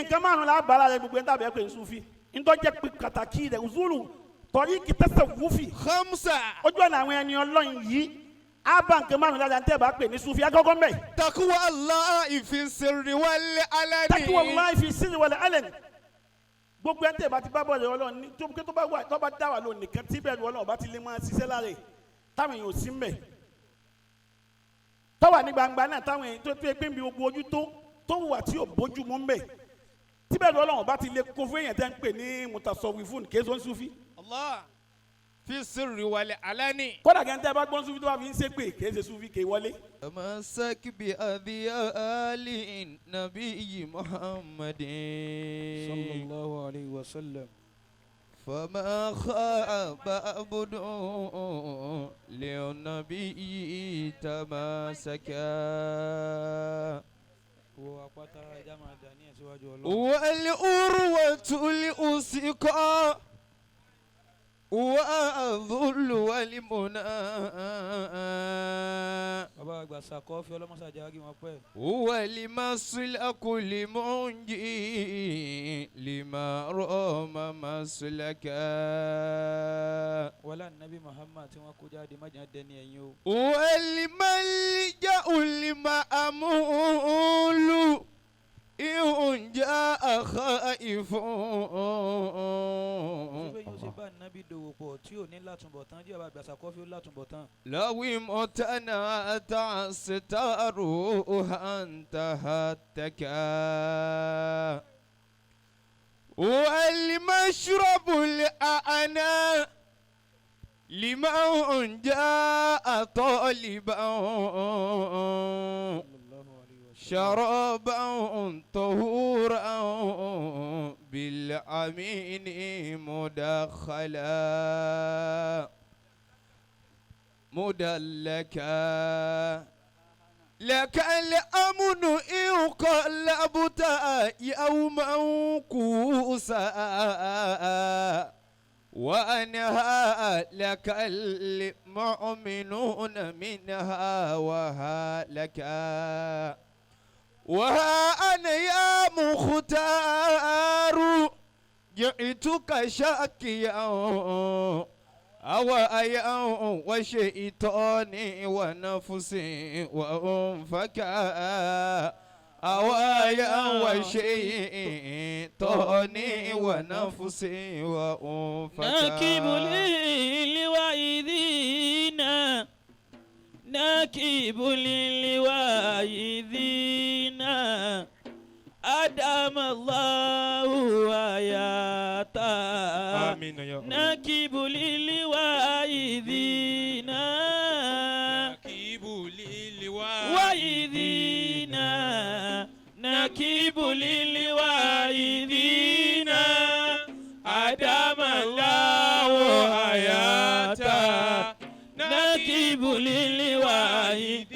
Nǹkan márùn la bala rẹ gbogbo ẹni tàbí ẹ pé nsufi ntọ́jẹ́ pàtàkì rẹ zulu tọ́yí kìtẹ́sẹ̀ wúfì. خمسة. Ojú ọ̀nà àwọn ẹni ọlọ́run yìí á bá nǹkan márùn lára tẹ́ ẹ bá pè ní sufi akọ́kọ́ mbẹ́. تقوى الله في السر والعلن. تقوى في السر والعلن. Gbogbo ẹni tẹ́ ẹ bá ti bá bọ̀rẹ̀ ọlọ́run ní tó tó bá wà tó bá dá wà lónìí nìkan tí bẹ́ẹ̀ ni ọlọ́run bá ti lè máa ṣiṣẹ́ lára ẹ̀ táwọn èèyàn ò sí mbẹ̀, tọ́wà ní gbangba náà táwọn èèyàn tó tó pé nbí gbogbo ojú tó tó wà tí ò bójú mu mbẹ̀, tí bẹ́ẹ̀ ni ọlọ́run bá ti lè kó fún èèyàn tẹ́ ń pè ní mutasawwifun kéésó ń sufi. الله في السر والعلن. Kódà kẹ́ ń tẹ́ bá gbọ́n sufi tó bá fi ń ṣépè kéé sufi kéé wọlé. تمسك بأذيال النبي محمد صلى الله عليه وسلم. فما خاب عبد للنبي تمسكا. Wo apáta ẹja máa dà ní ẹ̀síwájú ọlọ́run. والأروة الأسقى والذل والمنى. Bàbá àgbà sàkọ́fì ọlọ́mọsàjà kí wọ́n pẹ́. والمسلك لمنجي لما رام مسلكا. Wọlé nàbí Muhammad tí wọ́n kó jáde má jẹ́ dẹni ẹ̀yìn o. والملجأ المأمول إن جاء خائف. Síbẹ̀ yóò ṣe bá nàbí dòwò pọ̀ tí ò ní látúbọ̀tán jí bàbá àgbà sàkọ́fì ó látúbọ̀tán. لو امتنعت ستارها انتهتك. والمشرب الأعنى لمن جاء طالبا صلى الله عليه وسلم. شرابا طهورا بالأمين مدخلا مدلكا لك الأمن إن قلبت يوما كوسا وأنها لك المؤمنون منها وهلكا. وها أنا يا مختار جئتك شاكيا أوايا وشيطاني ونفسي وأنفكا أوايا وشيطاني ونفسي وأنفكا. ناكب للواعظين، ناكب للواعظين، أدام الله حياته. آمين يا الله. ناكب للواعظين. نكيب واعظين، نكيب للواعظين، أدام الله حياته، نكيب للواعظين.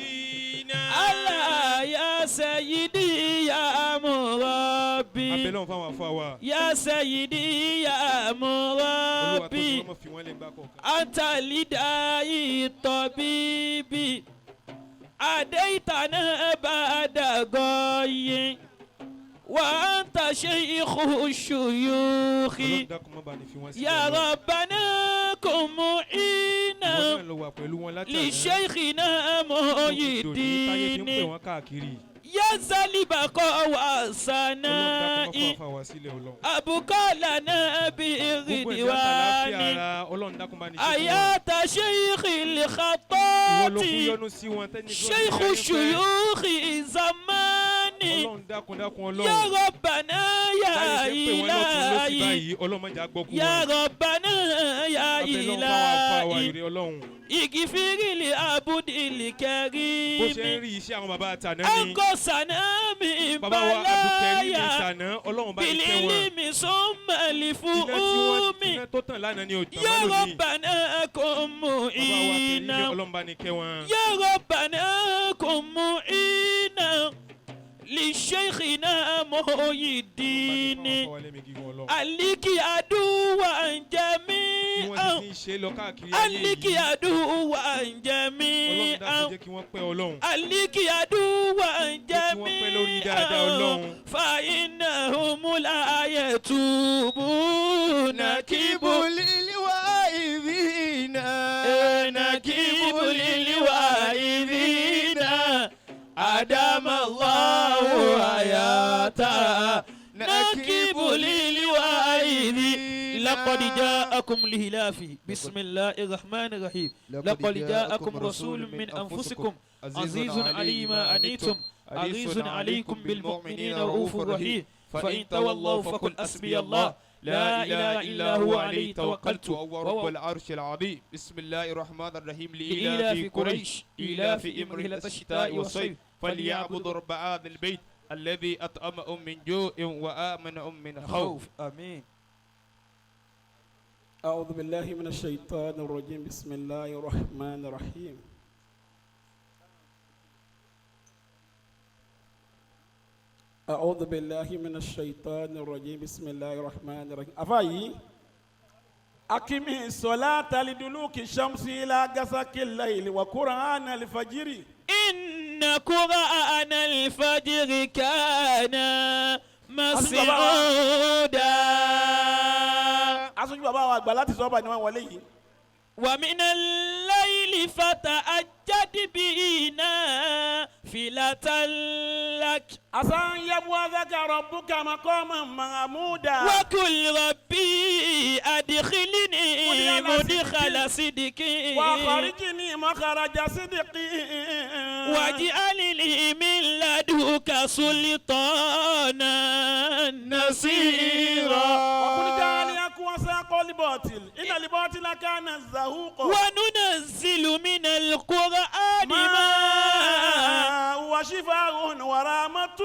الله يا سيدي يا مربي. Abẹ́lẹ́ fáwọn afọ wa. يا سيدي يا Olúwa tó مربي. ti wọ́n mọ̀ fi wọ́n lé gbá kọ̀ọ̀kan. أنت لداي الطبيب أديتنا بعد غي وأنت شيخ الشيوخ. Ọlọ́run dákun má bá ní fi wọ́n sílẹ̀. يا Ọlọ́run. ربنا كن Ìwọ معينا náà lọ wà pẹ̀lú wọn látàná. لشيخنا Tó fi dòní táyé fi ń pè محي الدين. wọ́n káàkiri. يا زلبق Ọlọ́run dákun má وسنائي fọ àfa wa sílẹ̀ Ọlọ́run. أبقى لنا Gbogbo ẹ̀dá àtàláfíà بالرضوان ara Ọlọ́run dákun bá ní ṣe fún wọn. آيات شيخ Ìwọ ló الخطاط kún yọ́nú sí wọn tẹ́ni tó شيخ ní ayé fẹ́. شيوخ زماني. Ọlọ́run dákun dákun يا Ọlọ́run. ربنا يا Báyìí ṣe ń pè wọ́n lọ́tún lọ́sì إلهي. báyìí Ọlọ́run má jẹ́ á gbọ́kú يا wọn. ربنا يا Abẹ́lẹ́ fáwọn afọ wa إلهي. ìrè Ọlọ́run. اغفر لعبد Bó ṣe ń الكريم rí iṣẹ́ àwọn bàbá àtàná ni. أنقصنا من Bàbá wa Abdulkarim بلايا ìtàná Ọlọ́run bá ní kẹ́ wọn. بالعلم ثم Iná tí wọ́n الفؤوم. iná tó tàn lánàá ni ò tàn يا mọ́ lónìí. ربنا كن Bàbá wa Kẹ̀rímì معينا. Ọlọ́run bá ní kẹ́ wọn. يا ربنا كن معينا. لشيخنا محي الدين Ọlọ́run bá ní fáwọn afọwálẹ́mí gígùn Ọlọ́run. aliki aduwa Bí jami'an wọ́n ti ń ṣe lọ káàkiri ayé aliki yìí. aduwa Ọlọ́run dákun jami'an jẹ́ kí wọ́n pẹ́ Ọlọ́run. aliki aduwa Jẹ́ kí wọ́n pẹ́ lórí dáadáa jami'an Ọlọ́run. fa innahum la yatubuna نكيب للواعظين نكيب للواعظين أدام الله حياته نكيب للواعظين لقد جاءكم لهلاف بسم الله الرحمن الرحيم لقد جاءكم رسول من أنفسكم عزيز علي ما أنيتم عزيز عليكم بالمؤمنين رؤوف رحيم فإن تولوا فقل حسبي الله لا إله إلا هو عليه توكلت وهو رب العرش العظيم. بسم الله الرحمن الرحيم. لإيلاف لإيلاف قريش إيلاف رحلة الشتاء والصيف فليعبدوا رب هذا البيت الذي أطعمهم من جوع وآمنهم من خوف. آمين. أعوذ بالله من الشيطان الرجيم. بسم الله الرحمن الرحيم. أعوذ بالله من الشيطان الرجيم. بسم الله الرحمن الرحيم. أفاي أقم الصلاة لدلوك الشمس إلى غسق الليل وقرآن الفجر إن قرآن الفجر كان مسعودا. Aṣojú bàbá wa àgbà láti sọ́ọ́bà ni wọ́n wọlé yìí. ومن الليل فتأجد به نافلة لك عسى أن يبعثك ربك مقاما محمودا وقل ربي أدخلني مدخل صدق وأخرجني مخرج صدق واجعل لي من لدنك سلطانا نصيرا. وقل جعل يكون ساق الباطل إن الباطل كان زهوقا. وننزل من القرآن ما ما هو شفاء ورحمة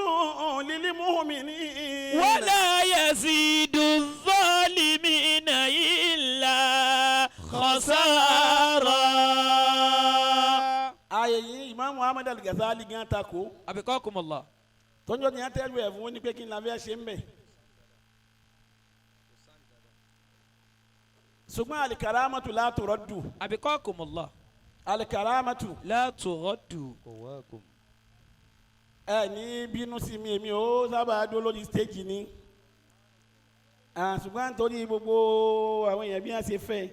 للمؤمنين ولا يزيد الظالمين إلا خسارا. Ààyè yìí, Imam Muhammad Al-Ghazali gan tako. أبقاكم الله. Tọ́jọ́ ni atẹ́lu ẹ̀ fún ní pé kí n la fẹ́ ṣe ń bẹ̀. Ṣùgbọ́n alikaramatu la turaddu. أبقاكم الله. Alikaramatu لا ترد. Ẹ ní bínú sí mi, èmi ò sábà dúró lórí stage ni. Ṣùgbọ́n nítorí gbogbo àwọn èèyàn bí wọ́n ṣe fẹ́.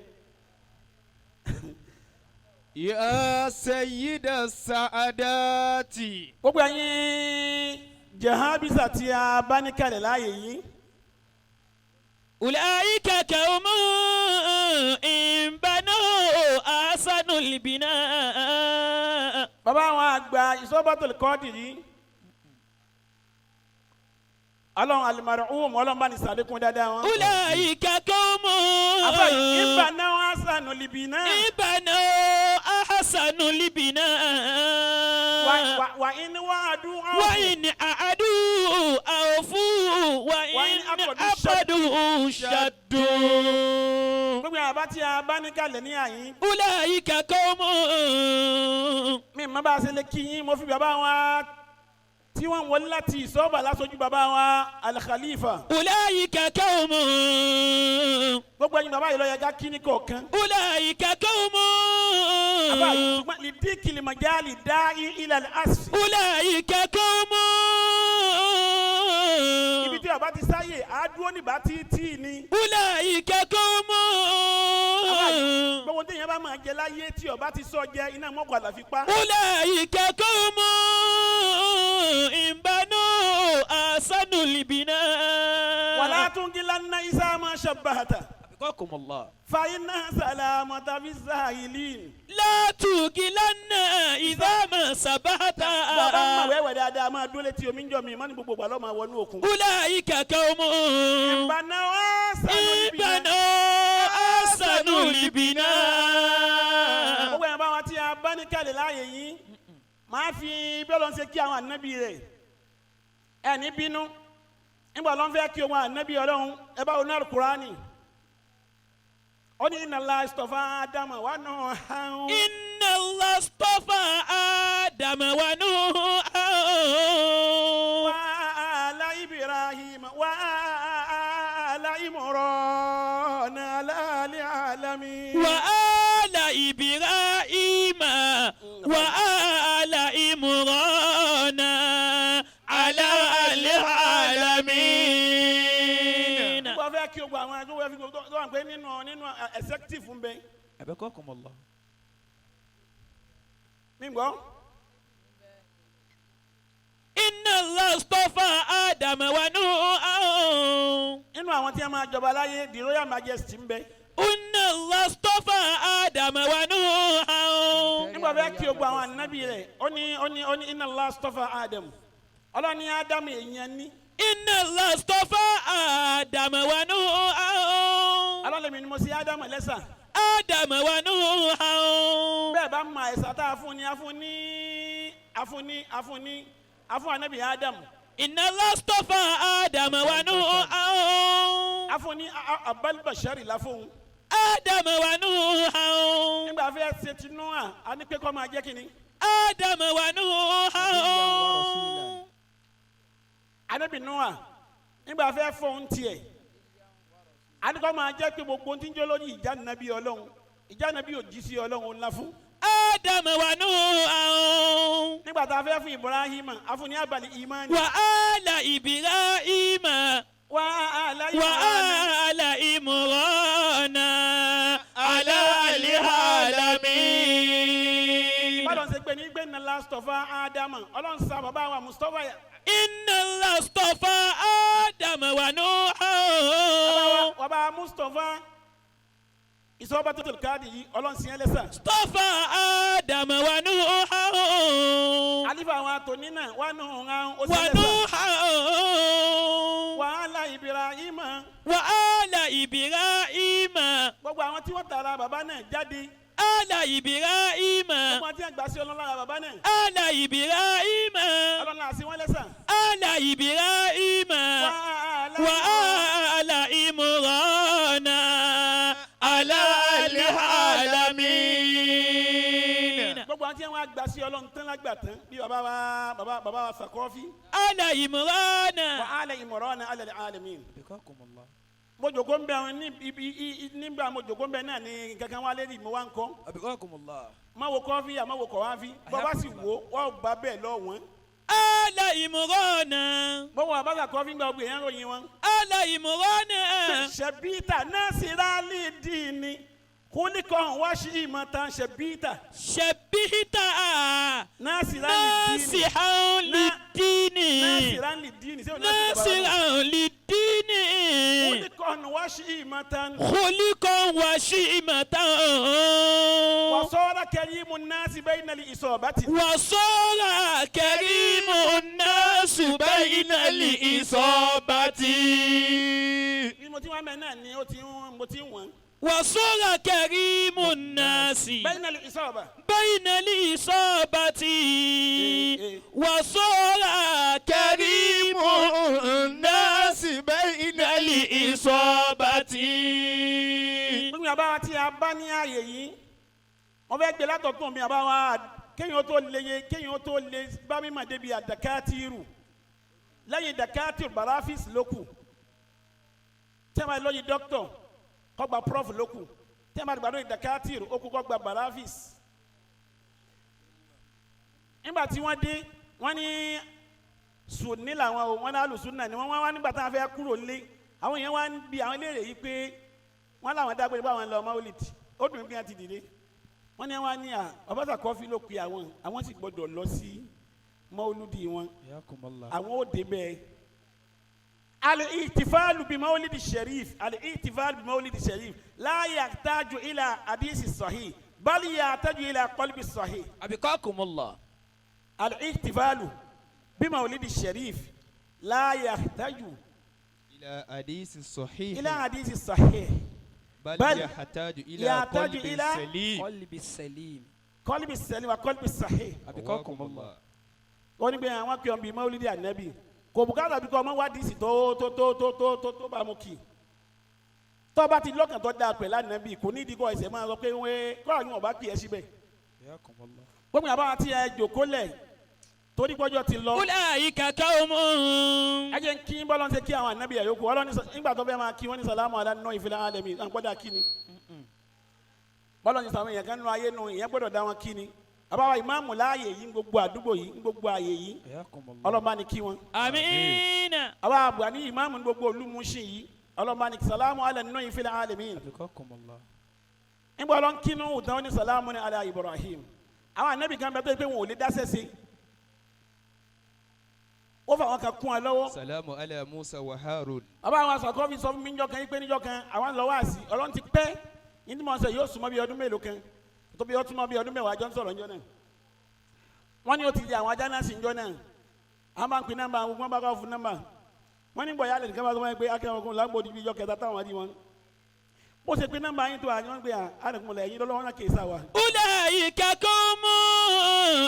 يا سيد السعادات. Gbogbo ẹ̀yin jahabisa tí a bá ní kalẹ̀ láàyè yìí. أولئك قوم إن بنوا أحسنوا البناء. Bàbá àwọn àgbà ìsọ́bàtò kọ́ọ̀dì yìí, ọlọ́run alimarihum, ọlọ́run bá ní sàlékún dáadáa wọn. أولئك قوم Afa ìgbà náà wọn sànù libi náà. إن بنوا أحسنوا البناء. Wà ní wà á dún áwọ̀. وإن أعدوا أوفوا وإن وإن أقدوا أقدوا شدوا. Gbogbo àbá tí a bá ní kalẹ̀ ní àyín. أولئك قوم Mi má bá a ṣe lè kí yín, mo fi bàbá wa tí wọ́n wọlé láti ìsọ́bà lásojú bàbá wa Al-Khalifa. أولئك قوم Gbogbo ẹ̀yin bàbá yìí ló yẹ ká kí ní kọ̀ọ̀kan. أولئك قوم Àbá yìí ṣùgbọ́n lìdí kìlìmọ̀jáàlì dá ilẹ̀ asfi. أولئك قوم Ibi tí bàbá ti sáyè àádúró nígbà tí tí ni. أولئك قوم Àbá yìí, gbogbo tí èèyàn bá máa jẹ láyé tí ọba ti sọ jẹ iná mọ́kọ àlàfi pa. أولئك قوم إن بنوا أحسنوا البناء. Wàlá tún kí lánàá isa máa ṣàbàtà. أبقاكم الله. Fàyínà sàlámà tàbí sàhìlín. لا تجلن إذا ما سبحت. Bàbá ń mọ̀ wẹ́wẹ́ dáadáa máa dúró létí omi ń jọ mi, má ní gbogbo ìgbà ló máa wọnú òkun. أولئك قوم Ìbànú àṣàlù إن níbi náà. بنوا أحسنوا البناء. Gbogbo ẹ̀ bá wa tí a bá ní kalẹ̀ láàyè yìí, máa fi bí Ọlọ́run ṣe kí àwọn ànábì rẹ̀. Ẹ ní bínú. Nígbà Ọlọ́run fẹ́ kí ohun ànábì Ọlọ́run, ẹ bá wọnú Al-Kùránì. Ó ní inna Allah istafa Ádámà wa Nuhan. إن الله اصطفى آدم ونوحا Wa Imran ala alamin. وآل إبراهيم وآل عمران على العالمين. Gbogbo afẹ́ kí o gba àwọn ẹgbẹ́ fi gbogbo tó wà pé nínú executive ń bẹ. أبقاكم الله. Mi gbọ́. إن الله اصطفى آدم ونوحا. Nínú àwọn tí a máa jọba láyé, the royal majesty ń bẹ. إن الله اصطفى آدم ونوحا. Nígbà fẹ́ kí o gba àwọn ànábì rẹ̀, ó ní inna Allah astafa Adam. Ọlọ́run ní Ádámù èèyàn ní. إن الله اصطفى آدم ونوحا. Ọlọ́run lèmi ni mo ṣe Ádámù lẹ́sà. آدم ونوحا. Bẹ́ẹ̀ bá mọ àìsàn tá a fún ni, a fún ní a fún ní a fún ní a fún ànábì Ádámù. إن الله اصطفى آدم ونوحا. A fún ní abalibashari la fún. آدم ونوحا. Nígbà fẹ́ ṣe ti Nóà, a ní pé kó máa jẹ́ kínní. آدم ونوحا. Ànábì Nóà, nígbà fẹ́ fọ́n tiẹ̀, a ní kó máa jẹ́ pé gbogbo ohun tí ń jẹ́ lórí ìjà nàbí Ọlọ́run, ìjà nàbí òjíṣẹ́ Ọlọ́run ńlá fún. آدم ونوحا. Nígbà tá a fẹ́ fún Ibrahim, a fún ní abali imani. وآل إبراهيم Wà á láyé وآل عمران على العالمين. Bọ́lá ń ṣe pé ní gbé ní lastọ̀fà Ádámà, Ọlọ́run sa bàbá wa Mustapha yà. إن الله اصطفى آدم ونوحا. Bàbá Mustapha ìsọ̀bà tó tó káàdì yìí, Ọlọ́run sì ń lẹ́sà. اصطفى آدم ونوحا. Alifa àwọn àtòní náà wà nù ń ó sì lẹ́sà. ونوحا. Wàhálà Ibrahim, وآل إبراهيم. gbogbo àwọn tí wọ́n tara bàbá náà jáde, آل إبراهيم. gbogbo àwọn tí wọ́n gbà sí Ọlọ́run lára bàbá náà, آل إبراهيم. Ọlọ́run náà sí wọ́n lẹ́sà. آل إبراهيم. وآل عمران على العالمين. Gbogbo àwọn tí wọ́n gbà sí Ọlọ́run tán lágbà tán bí bàbá wa bàbá wa Sàkọ́fí. آل عمران. Wàhálà Imran ala alamin. أبقاكم الله. Mo jòkó ń bẹ àwọn ní ibi nígbà mo jòkó ń bẹ náà ní kankan wá lérí mo wá ń kọ́. أبقاكم الله. Má wo kọ́fí àmọ́ wo kọ̀ wá fi bọ́ bá sì wo wọ́n bá bẹ́ẹ̀ lọ wọ́n. آل عمران. Bọ́wọ́ abáta kọ́fí gba ọgbìn yẹn ròyìn wọn. آل عمران. Ṣẹ̀bíta náà sì rálì dì ní kúlíkọ̀ wá sí ìmọ̀ta ṣẹ̀bíta شبهت náà sì rálì dì ní ناصحا للدين. náà sì rálì dì ní ناصحا للدين. kúlíkọ̀ wá sí ìmọ̀ta خلقا وشيمة. wàsọ́ra kẹrìmù náà sì bẹ́ẹ̀ nàlẹ́ ìsọ̀bátì. وصار كريم الناس بين الإصابة. Bí mo ti wá mẹ́ náà ni ó ti ń mo ti ń wọ̀n. وصار كريم الناس bẹ́ẹ̀ nàlẹ́ ìsọ̀bà. بين الإصابة. إيه. وصار كريم الناس بين الإصابة. Gbogbo àbá wa tí a bá ní ààyè yìí, wọ́n fẹ́ gbé látọ̀tún mi àbá wa kéèyàn tó lè ye kéèyàn tó lè bá mi mà débi àdàkátìrù lẹ́yìn dàkátìrù barafis ló kù, tí a máa lọ yìí dókítọ̀ kó gba prof ló kù, tí a máa gbàdúrà dàkátìrù ó kù kó gba barafis. Nígbà tí wọ́n dé, wọ́n ní sùnní làwọn o, wọ́n ní alùsùnà ni wọ́n wá nígbà táwọn fẹ́ kúrò lé, àwọn èèyàn wá ń bi àwọn léèrè yìí pé wọ́n làwọn dágbére bá àwọn lọ mọ́wúlìtì, ó dùn bí wọ́n ti dìde. Wọ́n ní wọ́n ní à ọbaṣà kọfí ló pe àwọn, àwọn sì gbọ́dọ̀ lọ sí mọ́wúlùdì wọn. حياكم الله. Àwọn ò débẹ̀. Al-ihtifalu bi mawlidi sharif, al-ihtifalu bi mawlidi sharif la yahtaju ila hadisi sahih bal yahtaju ila qalbi sahih. أبقاكم الله. Al-ihtifalu bi mawlidi sharif la yahtaju إلى حديث صحيح ila hadisi sahih بل بل يحتاج إلى يحتاج قلب إلى سليم. قلب السليم. qalbi salim wa qalbi sahih. أبقاكم الله. Wọ́n ní pé àwọn kí wọn bí mawlidi ànábì kò bùkátà bí kò ọmọ wá díìsì tó tó tó tó tó tó tó bá mu kì tó bá ti lọ́kàn tó dáa pẹ̀lú ànábì, kò ní ìdíkọ̀ ẹsẹ̀ máa sọ pé wọ́n kọ́ àwọn ọba kì í ẹ síbẹ̀. حياكم الله. Gbogbo àbá wa ti ẹ jòkó lẹ̀, Torí pọ́jọ́ ti lọ. أولئك قوم. Ẹ jẹ́ ń kí bọ́lá ń ṣe kí àwọn ànábì àyókù ọlọ́ni nígbà tó fẹ́ máa kí wọ́n ní sàlámù alá nù fil alamin à ń gbọ́dọ̀ kí ni. Bọ́lá ń sàwọn èèyàn kan nù ayé nù ìyẹn gbọ́dọ̀ dá wọn kí ni. Àbáwá ìmáàmù láàyè yìí ń gbogbo àdúgbò yìí ń gbogbo àyè yìí ọlọ́ba ni kí wọn. آمين. Àwa àgbà ní ìmáàmù ní gbogbo olúmuṣin yìí ọlọ́ba ni sàlámù alá nù fil alamin. Nígbà ọlọ́n kínú ìtàn ní sàlámù ní ala Ibrahim. Àwọn ànábì kan bẹ tó yẹ pé wọn ò lè dáṣẹ́ sí. Ó fà wọn kan kún ẹ lọ́wọ́. Salamu ala Musa wa Harun. Bàbá àwọn asọ̀kọ́ fi sọ fún mi níjọ́ kan yín pé níjọ́ kan àwọn lọ wá sí ọlọ́run ti pẹ́ ní tí mo sọ yóò súnmọ́ bí ọdún mélòó kan tó bí ó túnmọ́ bí ọdún mẹ́wàá jọ ń sọ̀rọ̀ níjọ́ náà. Wọ́n ní ó ti di àwọn ajá náà sí níjọ́ náà. Àwọn máa ń pin nọ́mbà àwọn bá kọ́ fún nọ́mbà. Wọ́n ní bọ̀yá lẹ́nìkan bá sọ wọ́n pé akẹ́wọ̀n kún lágbo di bí ijọ́ kẹta táwọn àdí wọn. Bó ṣe pin nọ́mbà yín tó àyàn wọ́n pé àdàkùnmọ̀lẹ̀ ẹ̀yìn lọ́wọ́ náà kì í sá wa. أولئك قوم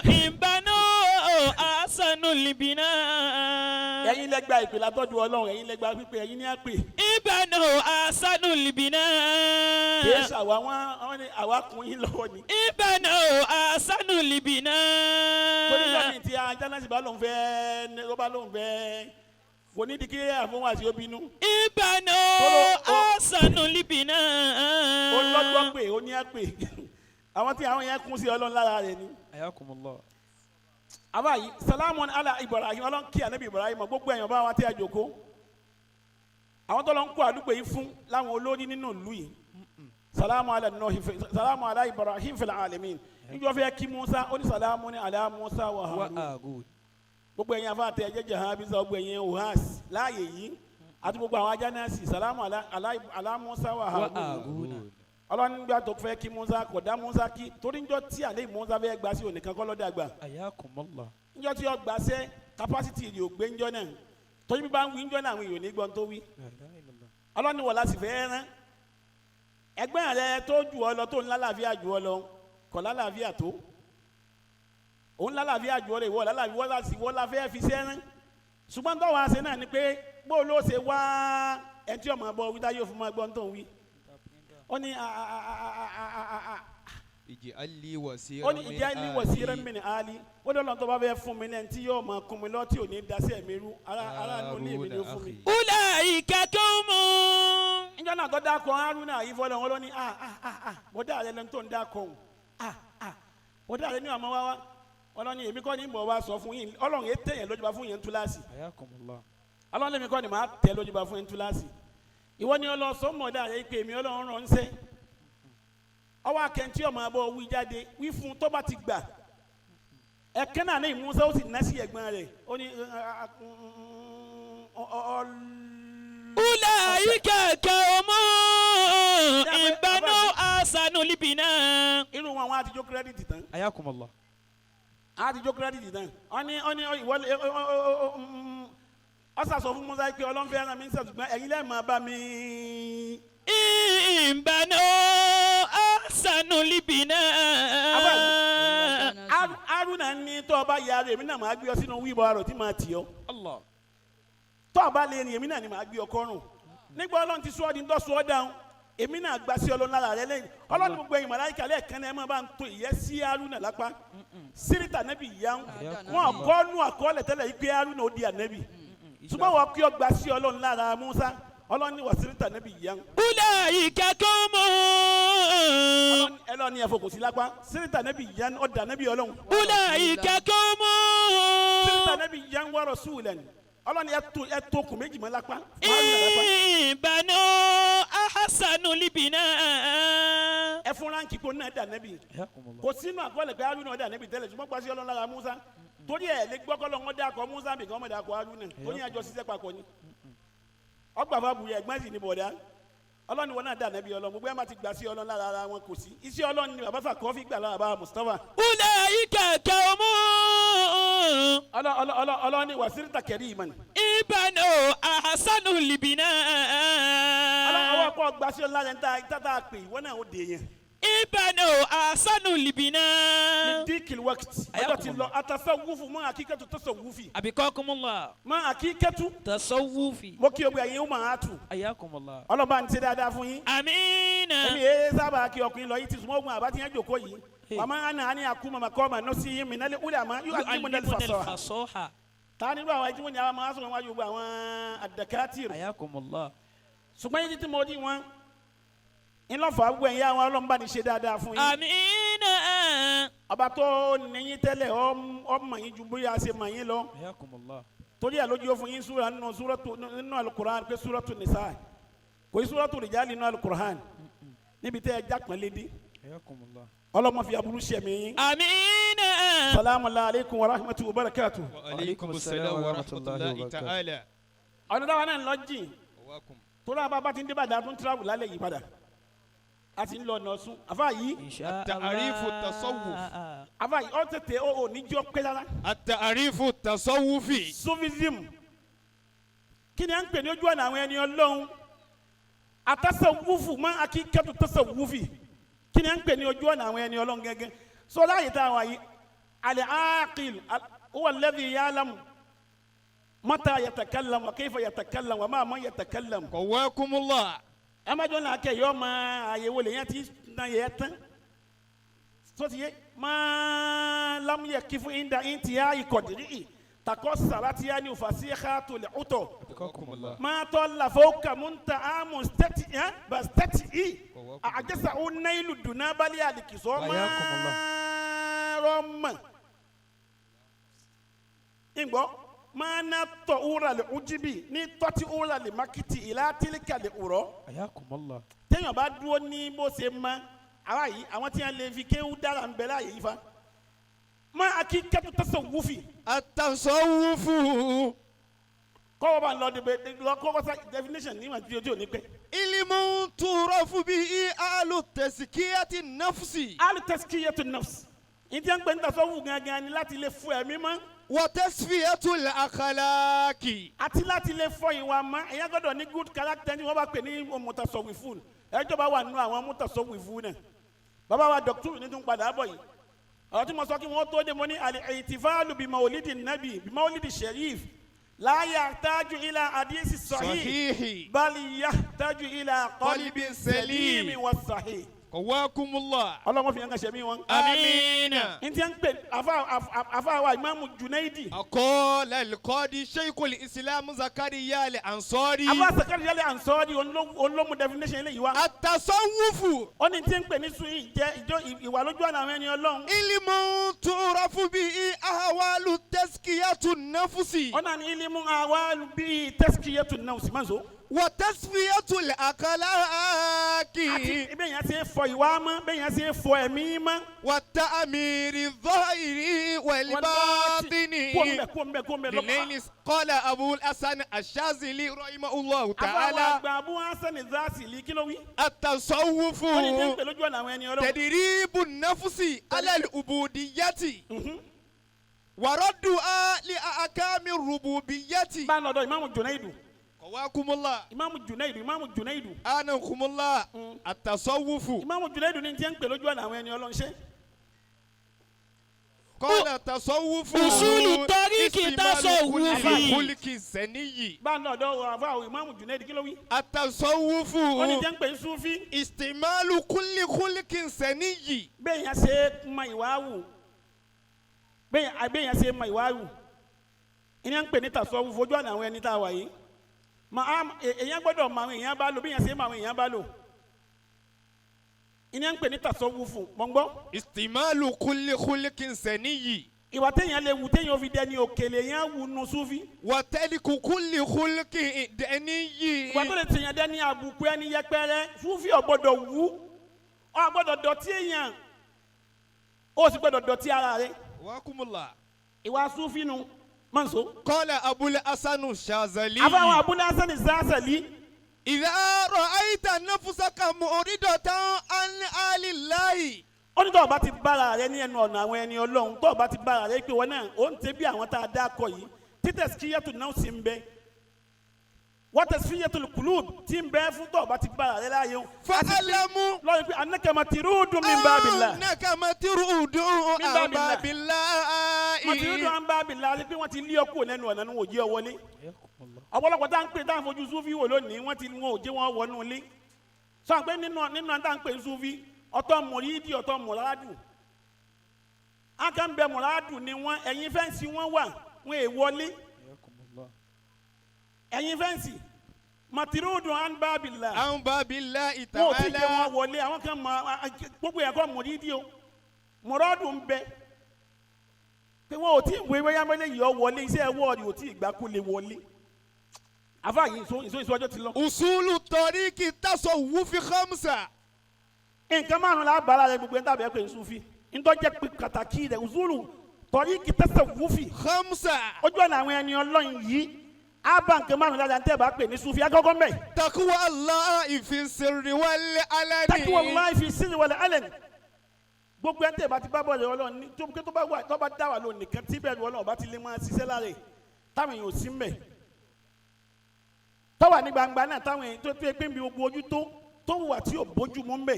إن بنوا أحسنوا البناء. Ẹ̀yin lẹ gba ìpè látọ́jú Ọlọ́run, ẹ̀yin lẹ gba pípé, ẹ̀yin ní àpè. إن بنوا أحسنوا البناء. Kì í ṣàwa wọn ní àwa kún yín lọ́wọ́ ni. إن بنوا أحسنوا البناء. Torí lọ́mìn tí ajá náà sì bá lóun fẹ́ ló bá lóun fẹ́ kò ní di kí àfọwọ́n àti obìnú. إن بنوا أحسنوا البناء. Ó lọ́gbọ́n pé ó ní á pè àwọn tí àwọn yẹn kún sí Ọlọ́run lára rẹ̀ ni. Ayakumullah. Àbá yìí salamu ala Ibrahim Ọlọ́run kí anabi Ibrahim gbogbo ẹ̀yàn bá wa tí a jòkó. Àwọn tó lọ ń kó àdúgbò yìí fún láwọn olórí nínú ìlú yìí. Salamu ala Nuhi salamu ala Ibrahim fil alamin. Níjọ́ fẹ́ kí Musa ó ní salamu ní ala Musa wa Harun. Gbogbo ẹ̀yin afa tẹ ẹjẹ jẹ hàn bisa gbogbo ẹ̀yin ohas láàyè yìí àti gbogbo àwọn ajá náà sì salamu ala Musa wa Harun. Ọlọ́run gbà tó fẹ́ kí Musa kò dá Musa kí torí njọ́ tí àlẹ́ Musa fẹ́ gbà sí ònìkan kọ́ lọ́dà gbà. Ayakumullah. Njọ́ tí ó gbà sẹ́ kapásítì rẹ̀ ò gbé njọ́ náà torí bí bá ń wí njọ́ náà àwọn èèyàn ní gbọ́n tó wí. Ọlọ́run wọ̀ láti fẹ́ rán ẹgbẹ́ rẹ tó jù ọ lọ tó ń lálàáfíà jù ọ lọ kọ̀ lálàáfíà tó òun lálàáfíà jù ọ lọ ìwọ lálàáfíà wọ́n láti wọ́n láfẹ́ fi sẹ́rán ṣùgbọ́n tó wàá ṣe náà ni pé bó ló ṣe wá ẹni tí ọmọ bọ wí táyé òfin máa gbọ́n tó ń wí. Ó ní Ij'al li wasiran ó ní ìjà ní wasiran min ali ó ní Ọlọ́run tó bá fẹ́ fún mi lẹ́ni tí yóò máa kún mi lọ tí ò ní dasẹ́ mi rú ara nù ní èmi ni ó fún mi. أولئك قوم. Níjọ́ náà tó dákọ̀ Haruna yìí fọlọ́ wọn ló ní bọ́dà rẹ lẹ́nu tó ń dákọ̀ òun bọ́dà rẹ ní àmọ́ wá wá Ọlọ́run ní èmi kọ́ ni mò ń wá sọ fún yín Ọlọ́run yẹn tẹ̀yẹ̀ lójúba fún yẹn túláàsì. Ayakumullah. Ọlọ́run lèmi kọ́ ni màá tẹ̀ lójúba fún yẹn túláàsì. Ìwọ ni ọlọ́ sọ mọ̀dà rẹ pé èmi Ọlọ́run rán ṣẹ́ ọwọ́ akẹ́ntì ọmọ abọ́ wí jáde wí fún tó bá ti gbà ẹ̀kẹ́ náà ní Musa ó sì ná sí ẹ̀gbọ́n rẹ̀ ó ní أولئك قوم إن بنوا أحسنوا البناء. Irú wọn àwọn àtijọ́ kírẹ́dìtì tán. Ayakumullah. Àtijọ́ kírẹ́dìtì tán. Wọ́n ní wọ́n ní ìwọlé ọ̀sà sọ fún Musa pé Ọlọ́run fẹ́ rán mi ń sàtúgbọ́n ẹ̀yin lẹ́ẹ̀ máa bá mi. إن بنوا أحسنوا البناء. Haruna ní tó o bá yára èmi náà máa gbé ọ sínú wíwọ arọ tí màá tì ọ. Allah. Tó o bá lè rìn èmi náà ni màá gbé ọ kọ́rùn. Nígbà Ọlọ́run ti sọ ọ́ di ń tọ́ sọ ọ́ dáhùn èmi náà gba sí Ọlọ́run lára rẹ lẹ́yìn. Ọlọ́run gbogbo ẹ̀yin màláíkà lẹ́ẹ̀kan náà ẹ máa bá ń to ìyẹ́ sí Haruna lápá. Sírìtà nẹ́bì yá wọn kọ́ nú àkọọ́lẹ̀ tẹ́lẹ̀ yìí pé Haruna ó di ànẹ́bì. Ṣùgbọ́n wọ́n kí ọ gba sí Ọlọ́run lára Musa. Ọlọ́run ní wà sírìtà nẹ́bì yá. أولئك قوم. Ọlọ́run ní ẹ̀fọ́ kò sí lápá. Sírìtà nẹ́bì yá ọ̀dà nẹ́bì Ọlọ́run. أولئك قوم. Sírìtà nẹ́bì yá ń wọ́rọ̀ sùúlẹ̀ ni. Ọlọ́run ẹ tó okùn méjì mọ́ lápá. Haruna lápá. إن بنوا أحسنوا البناء. Ẹ fún ránkì kó náà dà nẹ́bì. Ayakumullah. Kò sínú àkọọ́lẹ̀ pé Haruna ọ̀dà nẹ́bì tẹ́lẹ̀ ṣùgbọ́n pàṣẹ Ọlọ́run lára Musa. Torí ẹ̀ lè gbọ́kọ́ lọ́wọ́ dákọ̀ Musa bìkan ọmọdé akọ Haruna. Ó ní àjọ ṣiṣẹ́ papọ̀ ni. Ọgbà fàbùrì ẹ̀gbọ́n sì ni bọ̀dá. Ọlọ́run wọn náà dà nẹ́bì Ọlọ́run gbogbo ẹ̀ má ti gbà sí Ọlọ́run lára ara wọn kò sí. Iṣẹ́ Ọlọ́run ni bàbá Sàkọ́fì gbà lára bàbá Mustapha. أولئك قوم. Ọlọ́run ni wàsírí kẹrí ìmọ̀ ni. إن بنوا أحسنوا Ọlọ́run البناء. ọwọ́ kọ́ gbà sí Ọlọ́run lára ẹni tá a pè ìwọ náà ó dè yẹn. إن بنوا أحسنوا البناء. Díkìlì wákìtì ọjọ́ ti lọ atasawufu mọ́ àkíkẹ́tù tasawufi أبقاكم الله. mọ́ àkíkẹ́tù تصوفي. mo kí o gbé ẹ̀yin ó máa tù Wàmà àná àní àkúmọ̀ màkọ́mà nọ́ọ̀sì yìí mìíràn wúlẹ̀ àmọ́ yóò àdìmọ̀ الفصاحة. Ta nínú àwọn ẹjú ni àwọn máa sọ̀rọ̀ wájú gbogbo àwọn àdàkátìrì. حياكم الله. Ṣùgbọ́n yìí tí mo rí wọn ńlọ́fà gbogbo ẹ̀yà àwọn ọlọ́mùbá ní ṣe dáadáa fún yín. آمين. Ọba tó níyín tẹ́lẹ̀ ọmọ yín ju bóyá ṣe mọ̀ yín lọ. حياكم الله. Torí ẹ̀ lójú ó fún yín súra nínú súrọ́tù nínú alukur'an pé súrọ́tù nìsa kò í súrọ́tù rìjálì nínú alukur'an níbi tẹ́ ẹ jápọ̀n lédi. حياكم الله. Ọlọ́mọ fi aburú ṣẹ̀mí yín. آمين. Salamu alaykum wa rahmatulahi wa barakatu. وعليكم السلام ورحمة الله تعالى. Ọ̀nà táwọn náà ń lọ jìn. وواكم. Torí àbá bá ti ń dé bàdà tó ń tíráwù lálẹ́ yìí padà a ti ń lọ ọ̀nà ọ̀sùn àfa yìí. إن شاء التعريف الله. التصوف. Àfa yìí ọ̀ tètè ó ò ní jọ pé rárá. التعريف التصوفي. Sufism, kí ni à ń pè ní ojú ọ̀nà àwọn ẹni ọlọ́run? Atasawufu mọ́ akíkẹ́tù tasawufi, kí ni à ń pè ní ojú ọ̀nà àwọn ẹni ọlọ́run gẹ́gẹ́ sọ láàyè tá a wà yìí? Al-aqil huwa alladhi ya'lamu mata yatakallam wa kayfa yatakallam wa ma man yatakallam. قواكم الله. Ẹ má jọ náà kẹ yọ ọmọ àyẹ̀wò lè yẹn ti na yẹ tán sọtí yẹ máa lámúyẹ kí fún inda intiya ìkọ̀dìrí takọ sàrátìyà ní òfàṣíhà tó lè ọ̀tọ̀. قواكم الله. Máa tọ́ làfọ́ kàmúntà àmú stẹ́tì ẹ́ bá stẹ́tì í àjẹsà ó náìlú dùnà balẹ̀ àdìkìsọ́ máa rọ́mà ìgbọ́ máa ná tọ́ wúrà lè ujibi ní tọ́tí wúrà lè mákìtì ìlà tílíkà lè wúrọ̀. حياكم الله. Téèyàn bá dúró ní bó ṣe mọ àwa yìí, àwọn tí wọn lè fi kéwú dára ń bẹ láàyè yìí fa má akíkẹ́tù tẹ̀sán wúfì. التصوف Kọ́wọ́ bá ń lọ débẹ̀ lọ kọ́kọ́ sá definition níwọ̀n tí ojú ò ní pẹ́. علم تعرف به أهل تزكية النفس. Alitaskiyatu nafs, ìdí à ń pè ní tasawuf gangan ni láti lè fọ ẹ̀mí mọ́. وتصفية الأخلاق. Àti láti lè fọ ìwà mọ́. Ẹ̀yà gbọ́dọ̀ ní good character ní wọ́n bá pè ní mutasawwifun. Ẹjọ́ bá wà nínú àwọn mutasawwifun náà, bàbá wa dọ̀kítù ní tún padà bọ̀ yìí. Ọ̀rọ̀ tí mo sọ kí wọ́n tó dé, mo ní al-ihtifalu bi mawlidi nabi bi mawlidi sharif la yahtaju ila hadisi sahih صحيح bal yahtaju ila قلب qalbin سليم. salimi wa sahih. قواكم الله. Ọlọ́wọ́n fi yẹn kan ṣẹ̀mí wọn. آمين. Ntí à ń pè afa wa imaamu Junaidi. قال القاضي شيخ الإسلام زكريا الأنصاري. Afa Sakari Yale Ansori olómu definition eléyìí wa. التصوف Ó ní tí ń pè ní sun ìjẹ ìjọ ìwà lójú ọ̀nà àwọn ẹni ọlọ́run. علم تعرف به أهوال تزكية النفس. Ó náà ní ilimu àwa bíi tẹ́síkìyẹ́tù náà sì máa ń so. وتصفية الأخلاق. Àti bẹ́ẹ̀ yẹn ṣe é fọ ìwà mọ́, bẹ́ẹ̀ yẹn ṣe é fọ ẹ̀mí mọ́. والتأمير الظاهر والباطن. Kó ń bẹ̀, kó ń bẹ̀, kó ń bẹ̀ lọ́pàá. لنيل قال أبو الحسن الشاذلي رحمه الله Afa wa تعالى. àgbà Abu Hasan Zazili, kí ló wí? التصوف Ó ní tí ń pè lójú ọ̀nà àwọn ẹni ọlọ́run. تدريب النفس على العبودية وردها لأحكام الربوبية. Bá a lọ́dọ̀ ìmáàmù Junaidu. قواكم الله. Ìmáàmù Junaidu, ìmáàmù Junaidu. أنكم الله. التصوف Ìmáàmù Junaidu ní tí ń pè lójú ọ̀nà àwọn ẹni ọlọ́run ṣe. قال التصوف أصول الطريق استعمال تصوفي. كل خلق زني. Bá a lọ́dọ̀ àfa ìmáàmù Junaidu, kí ló wí? التصوف Ó ní tí ń pè ní Sufi. استعمال كل خلق زني. Bẹ́ẹ̀ yẹn ṣe mọ ìwà wù, bẹ́ẹ̀ yẹn ṣe mọ ìwà wù, ìyẹn ń pè ní tasawuf ojú ọ̀nà àwọn ẹni tá a wà yìí. Mà á èyàn gbọ́dọ̀ mọ àwọn èèyàn bá lò, bí yẹn ṣe mọ àwọn èèyàn bá lò, ìyẹn ń pè ní tasawuf mọ̀ ń gbọ́. استعمال كل خلق زني. Ìwà téèyàn lè wù téèyàn fi dẹni òkèlè yẹn wù nù Sufi. وترك كل خلق دني. Ìwà tó lè tèèyàn dẹni àbùkù, ẹni yẹpẹrẹ, Sufi ò gbọ́dọ̀ wù. Ò gbọ́dọ̀ dọ̀tí èèyàn, ó sì gbọ́dọ̀ dọ̀tí ara rẹ̀. قواكم الله. Ìwà Sufi nu mọ̀nsó. قال أبو الحسن الشاذلي. Afáwọn Abúlé Hasan Zazali. إذا رأيت نفسك معرضة عن آل الله. Ó ní tọ́ọ̀ bá ti bára rẹ ní ẹnu ọ̀nà àwọn ẹni ọlọ́run, tọ́ọ̀ bá ti bára rẹ pé wọn náà ó ń tẹ́ bí àwọn tá a dá akọ yìí, títẹ̀ síyẹ́tò náà sì ń bẹ, wọ́n tẹ̀ síyẹ́tò kùlùb tí ń bẹ fún, tọ́ọ̀ bá ti bára rẹ láàyè o. فاعلم Lọ́yìn pé anaka matirudun min babillah. أنك مطرود من عن باب باب الله. Matirudun an babillah àti pé wọ́n ti lé ọkọ̀ lẹ́nu ọ̀nà ní òjì ọ wọlé. Ọ̀pọ̀lọpọ̀ tá à ń pè tá à ń fojú Sufi wò lónìí, wọ́n ti wọn ò jẹ́ wọn wọnú ilé. Sọ pé nínú tá à ń pè ní Sufi, ọ̀tọ̀ mùrídì, ọ̀tọ̀ mùràdù. Akan bẹ muradu ni wọn, ẹ̀yin fence wọn wà, wọn è wọlé. Ẹ̀yin fence matirudu an babila. An babillahi Wọn ò tí jẹ́ ta'ala. wọn wọlé, àwọn kan mọ gbogbo yẹn kọ́ mùrídìí o, muradu ń bẹ pé wọn ò tí ì wé wáyà mọ́lẹ̀ yìí ọ wọlé, iṣẹ́ ẹwọ́ rẹ̀ ò tí ì gbà kó lè wọlé. Àfa yìí ìṣó ìṣó ìṣó ọjọ́ ti lọ. Usulu tariqi tasawwufi khamsa. Nǹkan márùn la bára rẹ gbogbo ẹni tàbí ẹ pé nsufi ntọ́jẹ́ pé pàtàkì rẹ usulu tariqi tasawwufi Khamsa. ojú ọ̀nà àwọn ẹni ọlọ́run yìí á bá nǹkan márùn lára tẹ́ ẹ bá pè ní sufi akọ́kọ́ mbẹ́. Taqwa Allahi fi sirri wal alani. Taqwa Allahi fi sirri wal alani. Gbogbo ẹni tẹ́ ẹ bá ti bá bọ̀rẹ̀ ọlọ́run ní tó tó bá wà tó bá dá wà lónìí nìkan tí bẹ́ẹ̀ ọlọ́run bá ti lè máa ṣiṣẹ́ lára ẹ̀ táwọn èèyàn ò sí mbẹ̀. Tọ́wà ní gbangba náà táwọn èèyàn tó tó pé nbí gbogbo ojú tó tó wà tí ò bójú mu mbẹ̀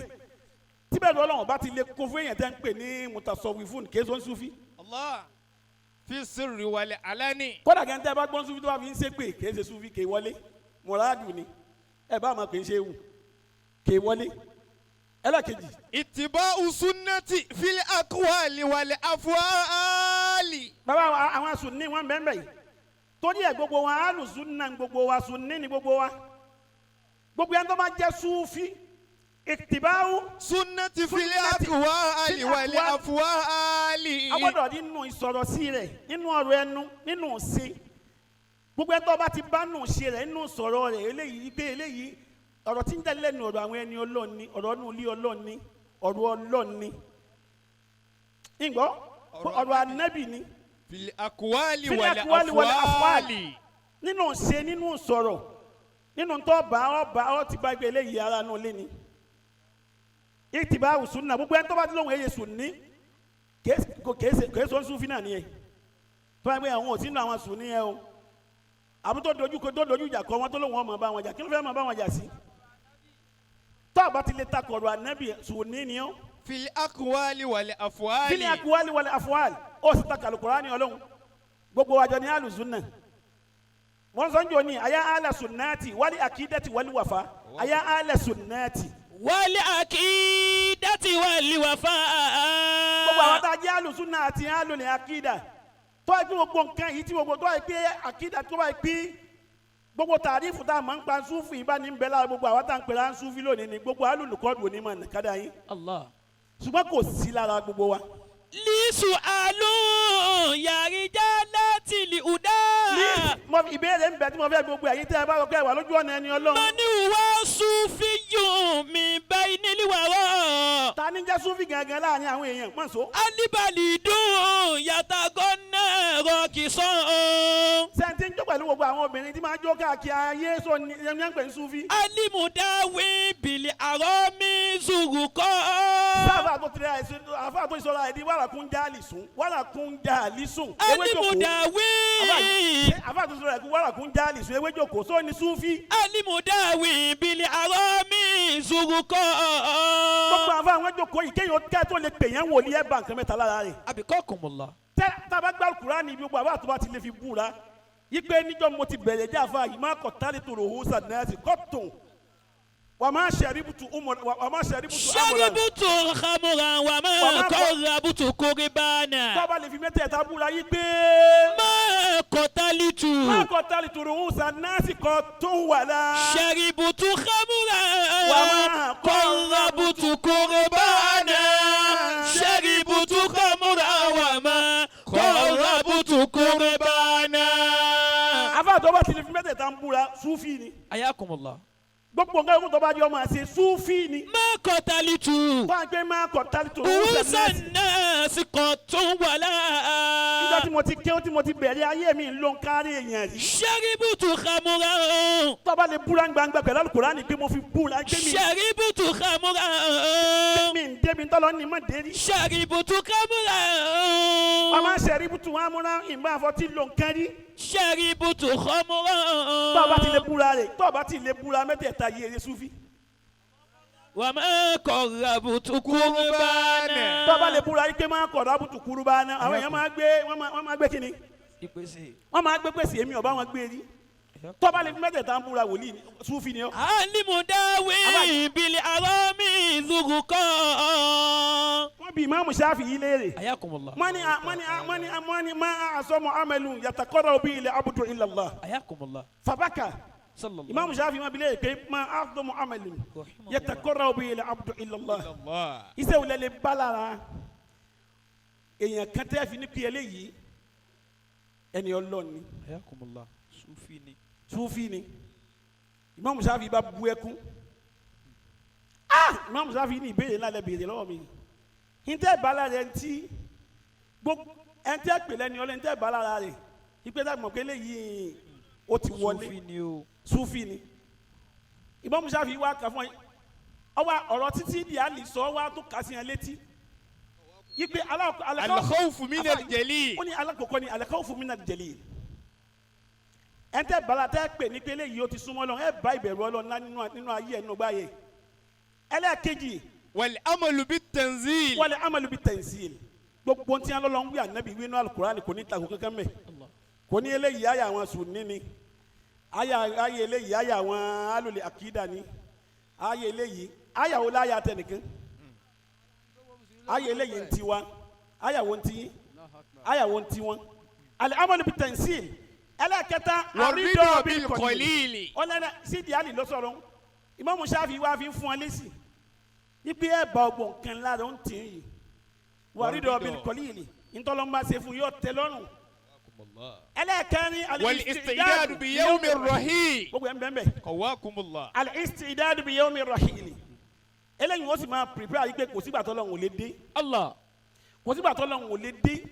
tí bẹ́ẹ̀ ọlọ́run bá ti lè kó fún èèyàn tẹ́ ń pè ní mutasawwifun kéésó ń sufi. Allah fi sirri wal alani. Kódà kẹ́ ń tẹ́ bá gbọ́n sufi tó bá fi ń ṣépè kéé ṣe sufi kéé wọlé, mọ̀ràdù ni ẹ bá máa pè ń ṣe ewu kéé wọlé. Ẹlẹ́kejì. Ittiba'u sunnati fil aqwali wal af'ali. Bàbá àwọn sunni wọn bẹ́ẹ̀ bẹ́ẹ̀ yìí torí ẹ̀ gbogbo wọn alùsùnà gbogbo wa sunni ni gbogbo wa, gbogbo yẹn tó bá jẹ́ sufi ittiba'u Sunnati fil Sunnati aqwali fil wal aqwali. af'ali. Agbọ́dọ̀ nínú ìsọ̀rọ̀ sí rẹ̀, nínú ọ̀rọ̀ ẹnu, nínú ṣe gbogbo ẹni tó bá ti bá nù ṣe rẹ̀, nínú sọ̀rọ̀ rẹ̀, eléyìí pé eléyìí ọ̀rọ̀ tí ń jáde lẹ́nu ọ̀rọ̀ àwọn ẹni ọlọ́ọ̀ni, ọ̀rọ̀ inú ilé ọlọ́ọ̀ni, ọ̀rọ̀ ọlọ́ọ̀ni ìgbọ́ ọ̀rọ̀ ànábì ni. Fil aqwali Fil wal aqwali wal af'ali. af'ali. Nínú ṣe, nínú sọ̀rọ̀, nínú tó bá ọ bá ọ ti bá gbé eléyìí ara nù lé ni ìtìbá sunna. Gbogbo ẹni tó bá ti lóhùn eye sunni kèé sọ sunfin náà nìyẹn tó bá gbé àwọn ò sínú àwọn sunni yẹn o, àbí tó dojú tó dojú ìjà kọ wọn tó lóhùn ọmọ bá wọn jà, kí ló fẹ́ máa bá wọn jà sí? Tó a bá ti lè ta kọ̀rọ̀ ànábì, sunni ni ó. Fil aqwali wal af'ali. Fil aqwali wal af'ali, ó sì ta kàlùkùránì ọlọ́run. Gbogbo àjọ ní alùsùnà wọ́n sọ ń jò ní àyà alẹ́ sunnati wal akidati wal wafa, àyà alẹ́ sunnati. Wal akidati wal wafa. Gbogbo àwọn tá a jẹ́ alùsùnà àti alùlẹ̀ akida tó ẹ pé gbogbo nǹkan yìí tí gbogbo tó ẹ pé akida tó ẹ pé gbogbo tàrífù tá a máa ń pa súfì ìbá ní bẹ́ẹ̀ lára gbogbo àwọn tá a ń pè lá súfì lónìí ni gbogbo alùlùkọ́dù onímọ̀ nìkadà yín. Allah. Ṣùgbọ́n kò sí lára gbogbo wa. Lisu alu yarija láti li uda. Mo ìbéèrè ń bẹ tí mo fẹ́ gbogbo ẹ̀yin tẹ́ ẹ bá rọ pé ẹ wà lójú ọ̀nà ẹni ọlọ́run. Mani wa sufi yun mi bẹ́ẹ̀ nílí wàrọ̀. Ta ni jẹ́ súfì gangan láàrin àwọn èèyàn mọ̀ so. Alibali dùn yàtàgọ́ náà rọ̀kì sàn. Sẹ́ńtì ń jó pẹ̀lú gbogbo àwọn obìnrin tí máa ń jó káàkiri ayé sọ ni ẹni ń pè ní súfì. Alimudawi bìlì àrọ́ mi zùrùkọ́. Sáfà tó tirẹ̀ àìsàn àfà tó ìsọ̀rọ̀ àìdí wàrà kún jáàlì sùn wàrà kún jáàlì sùn. Ewé jókòó. Alimudawi. Àfà tó sọ̀rọ̀ àìkú wàrà kún jáàlì sùn ewé jókòó sọ ni súfì. Alimudawi bìlì àrọ́ mi zùrùkọ́. Gbogbo àfà àwọn jókòó yìí kéèyàn ká tó lè pè yẹn wòlíì ẹ̀ bá nǹkan mẹ́ta lára rẹ̀. Àbíkọ́kùnmùlá. Tẹ́ tá a bá gbá Kùránì ibi gbogbo àbá tó bá ti lè fi búra yípe níjọ́ mo ti bẹ̀rẹ̀ jẹ́ àfa yìí má kọ̀ tálí tó rò hó sàdínẹ́sì kọ́tùn wà má ṣẹ̀ríbùtù wà má ṣẹ̀ríbùtù amúra. Ṣẹ́ríbùtù xamura wà má Wà má kọ- kọ́rabutu kórìbánà. Tó bá lè fi mẹ́tẹ̀ẹ̀ta búra yí pé Má kọ́tálítù. má kọ̀ tálí tó rò hó sàdínẹ́sì kọ́tùn wà lá. Ṣẹ́ríbùtù xamura Wà má kọ́rabutu kórìbánà. Ṣẹ́ríbùtù xamura wà má kọ́rabutu kórìbánà. Àfa tó bá ti lè fi mẹ́tẹ̀ẹ̀ta ń búra súfì ni. Ayakumullah. Gbogbo nǹkan yòókù tó bá di ọmọ àṣẹ súfì ni. Má kọ́tálítù. Tó à ń pè má kọ̀ tálí tó rò hó Ùsàn sàdínẹ́sì. náà sì kọ̀ tún wà Níjọ́ láà. tí mo ti kéwọ́ tí mo ti bẹ̀rẹ̀ ayé mi ló ń kárí èèyàn rí. Ṣẹ́ríbùtù xamura. Tó bá lè búra gbangba pẹ̀lú Al-Kùránì pé mo fi búra pé mi Ṣẹ́ríbùtù xamura. mi ń débi tọ́lọ́ ní mọ̀ dérí. Ṣẹ́ríbùtù xamura. Wọ́n máa ń ṣẹ̀rí butu wọn amúná ìgbà àfọ̀tí ló ń kárí. Ṣẹ́ríbùtù xamura. Tó bá ti lè búra rẹ̀, tó bá ti lè búra mẹ́tẹ̀ẹ̀ta yìí eré súfì. Wà má kọ̀rọ̀bùtù kúrúbánà. Tó bá lè búra yìí pé máa kọ̀rọ̀ àbùtù kúrú bá ná. Àwọn èèyàn máa gbé wọ́n máa gbé kíni. Ìpèsè. Wọ́n máa gbé pèsè èmi ọ̀bá wọn gbé rí. Tó bá lè fi mẹ́tẹ̀ẹ̀ta ń búra wòlíì ni súfì ni ọ́. Alimudawi bili arami zurukọ. Wọ́n Wọ́n bi Imam Shafi'i léèrè. Ayakumullah. Mani mani mani mani ma asọmọ amalu yatakọrọ bi ilẹ abudu ilallah. Ayakumullah. Fabaka. Sallallahu. Imam Shafi'i ma bi léèrè pé ma asọmọ amalu yatakọrọ bi ilẹ abudu ilallah. Allah. Iṣẹ́ wo lẹ lè bá lára èèyàn kan tẹ́ fi ní pé eléyìí ẹni Ọlọ́run ni. Ayakumullah. Sufi ni. Sufi ni. Imam Shafi'i bá bu ẹkún. Ah, Imam Shafi'i ní ìbéèrè ńlá lẹ béèrè lọ́wọ́ mi. Ntẹ́ bala rẹ̀ ntí gbogbo ntẹ́ pèlẹ́ ni ọlẹ́ ntẹ́ bala rẹ̀ ìpè tá a mọ̀ pé eléyìí ó ti wọlé. Sufi ni o. Sufi ni. Imam Shafi'i wá kà fún ẹ ọwọ́ ọ̀rọ̀ títí di àlì sọ wá tó kà sí yẹn létí ipe Al-khawfu min al-jalil. ó ní alákọ̀ọ́kọ́ ni al-khawfu min al-jalil. Ẹ̀ńtẹ́ bala tẹ́ pè ní pé eléyìí ó ti súnmọ́ Ọlọ́run, ẹ bá ìbẹ̀rù Ọlọ́run ńlá nínú ayé ẹ̀ nínú gbáyé. Ẹlẹ́ẹ̀kejì, Wal-amalu bit-tanzil. wal amalu bit-tanzil. Gbogbo ntí alọ́lọ́ ń wí ànábì wí inú al-Qur'ani kò ní takò kankan mẹ́. Kò ní eléyìí ayé àwọn Sunni ni, ayé eléyìí ayé àwọn alòlè àkídà ni, ayé eléyìí ayàwó láyà tẹnìkan, ayé eléyìí ń tiwa, ayàwó ń tiyín, ayàwó ń tiwọn. Al-amalu bit-tanzil. Ẹlẹ́kẹta, War-ridha bil-qalil. ọlẹ́nà sídìí àlì lọ́sọ̀rọ̀ Imam Shafi'i wá fi ń fún ọ lẹ́sìn ibi ẹ̀ bá ọgbọ̀n kan lára ń tì í yìí. War-ridha bil-qalil, ntọ́lọ́mbà ṣe fún yóò tẹ́ lọ́rùn. Ẹlẹ́kẹrin, Wal-istidadu bi yawmi ar-rahil. gbogbo ẹ̀ ń bẹ́ẹ̀ bẹ́ẹ̀. Qawakumullah. Al-istidadu bi yawmi ar-rahil. Eléyìí wọ́n sì máa prepare yìí pé kò sígbà tọ́lọ́run ò lè dé. Allah. Kò sígbà tọ́lọ́run ò lè dé.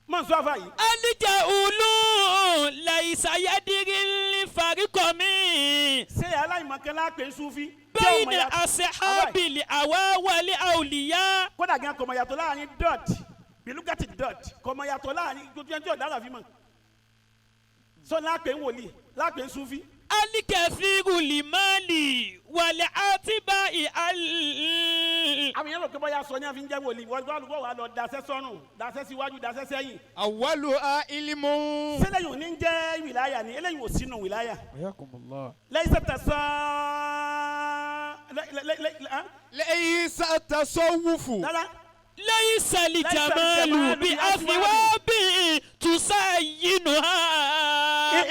Mọ̀ nsọ́ àfà yìí. Alija ulu laisa yadiri farikomi. Ṣé aláìmọ̀kẹ́ lápẹ̀ ń súnfí? Bayna asahabil awawali awliya. Kódà gan kọmọ yàtọ̀ láàrin dot bilugati dot kọmọ yàtọ̀ láàrin gbogbo ẹni tí ọ̀dà àlàfin mọ̀. Sọ lápẹ̀ ń wòlíì lápẹ̀ ń súnfí. Alikẹfiru limali wàlẹ̀ àtibá ìhàl. Àwọn yẹn lọ pé bóyá sọ ní àfi ń jẹ́ wòlíì wọ́n gbọ́ wà lọ dasẹ́ sọ́run dasẹ́ síwájú dasẹ́ sẹ́yìn. Awwaluha ilmun. Sẹ́lẹ̀yìn ò ní jẹ́ wìláyà ni eléyìí ò sínú wìláyà. Ayakumullah. Lẹ́yìn sẹ́tà sọ́ Laysa tasawwufu. Rárá. Laysa lijamalu bi afiwabi tusayinuha.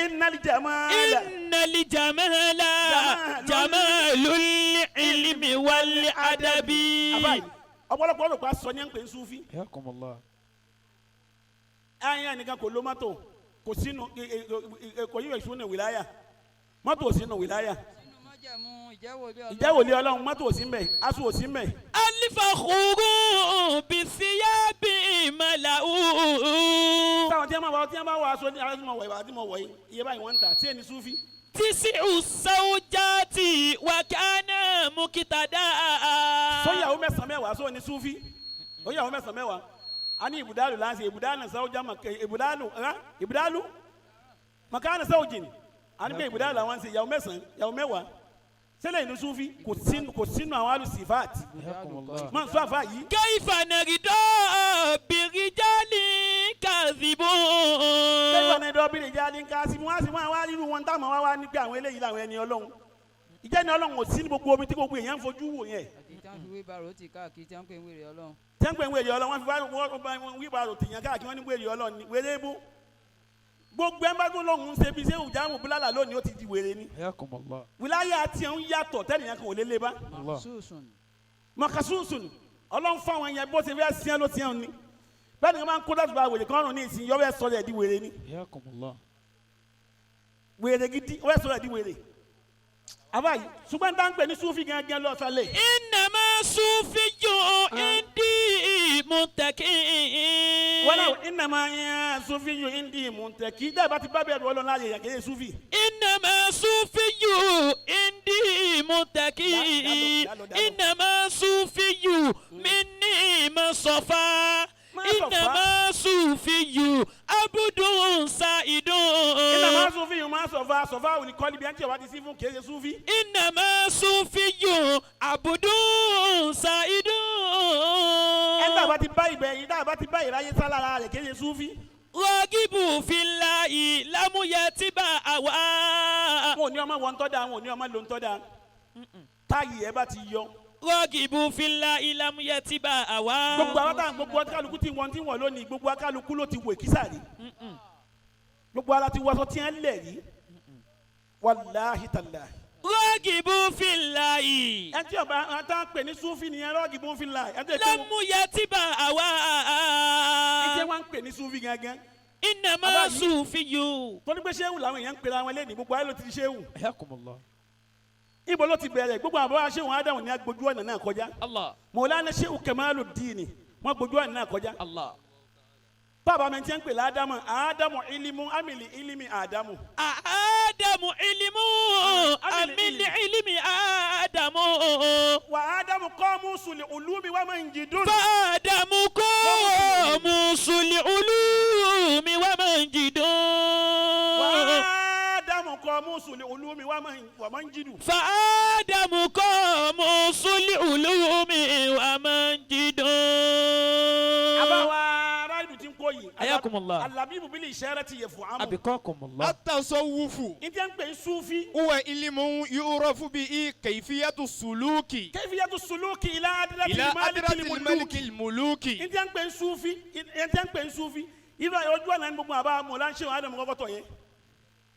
Innal jamala. Innal jamala jamalul ilmi wal adabi. Àbáyé ọ̀pọ̀lọpọ̀ ọ̀rọ̀ pa sọ ní ẹ̀ ń pè ń súnfí. Ayakumullah. Ẹ̀yìn ẹnìkan kò ló mọ́tò kò sínú kò yíwèé sínú wìláyà mọ́tò ò sínú wìláyà. Sínú májẹ̀mú ìjẹ́wòlé Ọlọ́run. Ìjẹ́wòlé Ọlọ́run mọ́tò ò sí mbẹ̀ aṣọ ò sí mbẹ̀. Alifakhuru bisiyabi malau. Táwọn tí wọ́n bá wọ tí wọ́n bá wọ aṣọ ní aṣọ tí mo wọ̀ ìwà tí mo wọ̀ yìí iye báyìí wọ́n ń tà sí ẹni súnfí. Tisi'u sawjati wa kana mukitada. Sọ́yàwó mẹ́sàn-án mẹ́wàá sọ ní súnfí. Sọ́yàwó mẹ́sàn-án mẹ́wàá a ní ibùdálù láǹṣẹ ibùdálù sáwùjá ibùdálù ibùdálù makana sáwùjìn a ní pé ibùdálù àwọn ṣe yàwó mẹ́sàn-án yàwó mẹ́wàá sẹ́lẹ̀ ìlú súnfí kò sínú àwọn alùsífàt máa ń sọ àfà yìí. Kayfa narida birijali kadhibun. Kayfa narida birijali kadhibun wọ́n á sì máa wá irú wọn táwọn wá wá ní pé àwọn eléyìí làwọn ẹni Ọlọ́run ìjẹ́ni Ọlọ́run ò sí ní gbogbo omi tí gbogbo èèyàn ń fojú wò yẹn. Àti tí wọ́n fi wíbarò tì káàkiri tí wọ́n ń pè ń wèrè Ọlọ́run. Tẹ́ńpẹ̀ ń wèrè Ọlọ́run wọ́n fi wá wíbarò tìyàn káàkiri wọ́n ní wèrè Ọlọ́run ní wèrè bó gbogbo ẹ̀ ń bá tó lóhùn ṣe bí ṣé ìjáàmù búlálà lónìí ó ti di wèrè ni. Ayakumullah. Wìláyà tiẹ̀ ń yàtọ̀ tẹ́nìyàn kan ò lè lé bá. Makasusun. Makasusun Ọlọ́run fáwọn yẹn bó ṣe fẹ́ siẹ́ ló tiẹ̀ ni bẹ́ẹ̀ ni wọ́n máa ń kó láti bá wèrè kọ́rùn ní ìsìn yọ́wẹ́ sọ̀rọ̀ ẹ̀ di wèrè ni. Ayakumullah. Wèrè gidi wọ́n sọ̀rọ̀ ẹ̀ di wèrè. Àbáyé ṣùgbọ́n tá ń pè ní sufi gángan lọ sálẹ̀. Innama sufiyyu indi muttaqin. Wọ́n náà innama sufiyyu indi muttaqin dẹ́ bá ti bá bẹ̀rù Ọlọ́run láàyè yàn kéye sufi. Innama sufiyyu indi muttaqin. Innama sufiyyu minni masafa. Innama sufiyyu abudun sa'idun. Innama sufiyyu ma sọ̀fà sọ̀fà òní kọ́lí bí ẹni tí o bá ti sí fún kéye sufi. Innama sufiyyu abudun sa'idun. Ẹni tá a bá ti bá ibẹ̀ yìí tá a bá ti bá ìráyé sálára rẹ̀ kéye sufi. Rọ́gìbù fillahi lámúyẹ tí bá àwa. Wọn ò ní ọmọ wọn tọ́ da, wọn ò ní ọmọ ló ń tọ́ da. Táyì ẹ bá ti yọ, Rọ́gìbù fìlà ìlàmúyẹ tí bá a wá. Gbogbo àwọn táwọn gbogbo akálukú tí wọ́n ti wọ̀n lónìí, gbogbo akálukú ló ti wò kísà rí. Gbogbo ara ti wọṣọ tí ń lẹ̀ rí. Wàláhi tàláhi. Rọ́gìbù fìlà yìí. Ẹni tí ọba àwọn táwọn pè ní Súfì nìyẹn rọ́ọ̀gìbù fìlà. Ẹni tí Lámúyẹ tí bá a wá. wọ́n ń pè ní Súfì gangan. Ìnàmá Bàbá yìí- Súfì yù. Torí pé ṣéwù làwọn èèyàn ń pera wọn lẹ́nu, gbogbo ayé ló ti di ṣéwù. Ayakumullah. Ibo ló ti bẹ̀rẹ̀? Gbogbo àbọ̀ ṣéwù Ádámù ní agbójú ọ̀nà náà kọjá. Allah. Mọ̀lánà ṣéwù Kamalu Dini wọ́n gbójú ọ̀nà náà kọjá. Allah. Bàbá mi ti ń pè ládámù, Ádámù ilimu amìlì ilimi Ádámù. Ádámù ilimu amili ilimi Ádámù. Wà Ádámù kọ́ sùlì ulumi wà máa ń jìdún. Fáádámù kọ́ mùsùlì ulumi wà máa ń jìdún. Wà Ádámù kọ́ sùlì ulumi wà máa ń jìdún. Fáádámù kọ́ mùsùlì ulumi wà máa ń jìdún. Àbáwá aráàlú ti ń kó yìí. Ayakumullah. Alabi bubili ìṣẹ́rẹ́ ti yẹ fún amú. Abikakumullah. التصوف N tẹ́ ń pè ní Súfì. هو علم يعرف به كيفية السلوك Kayfiyatu suluki ila adrati إلى maliki أدرة الملك muluki. الملوك. N tẹ́ ń pè ní Súfì. N tẹ́ ń pè ní Súfì. Irú ojú ọ̀nà ní gbogbo àbá mọ̀lá ń ṣe wọn Ádámù kọ́kọ́ tọ̀ yẹn.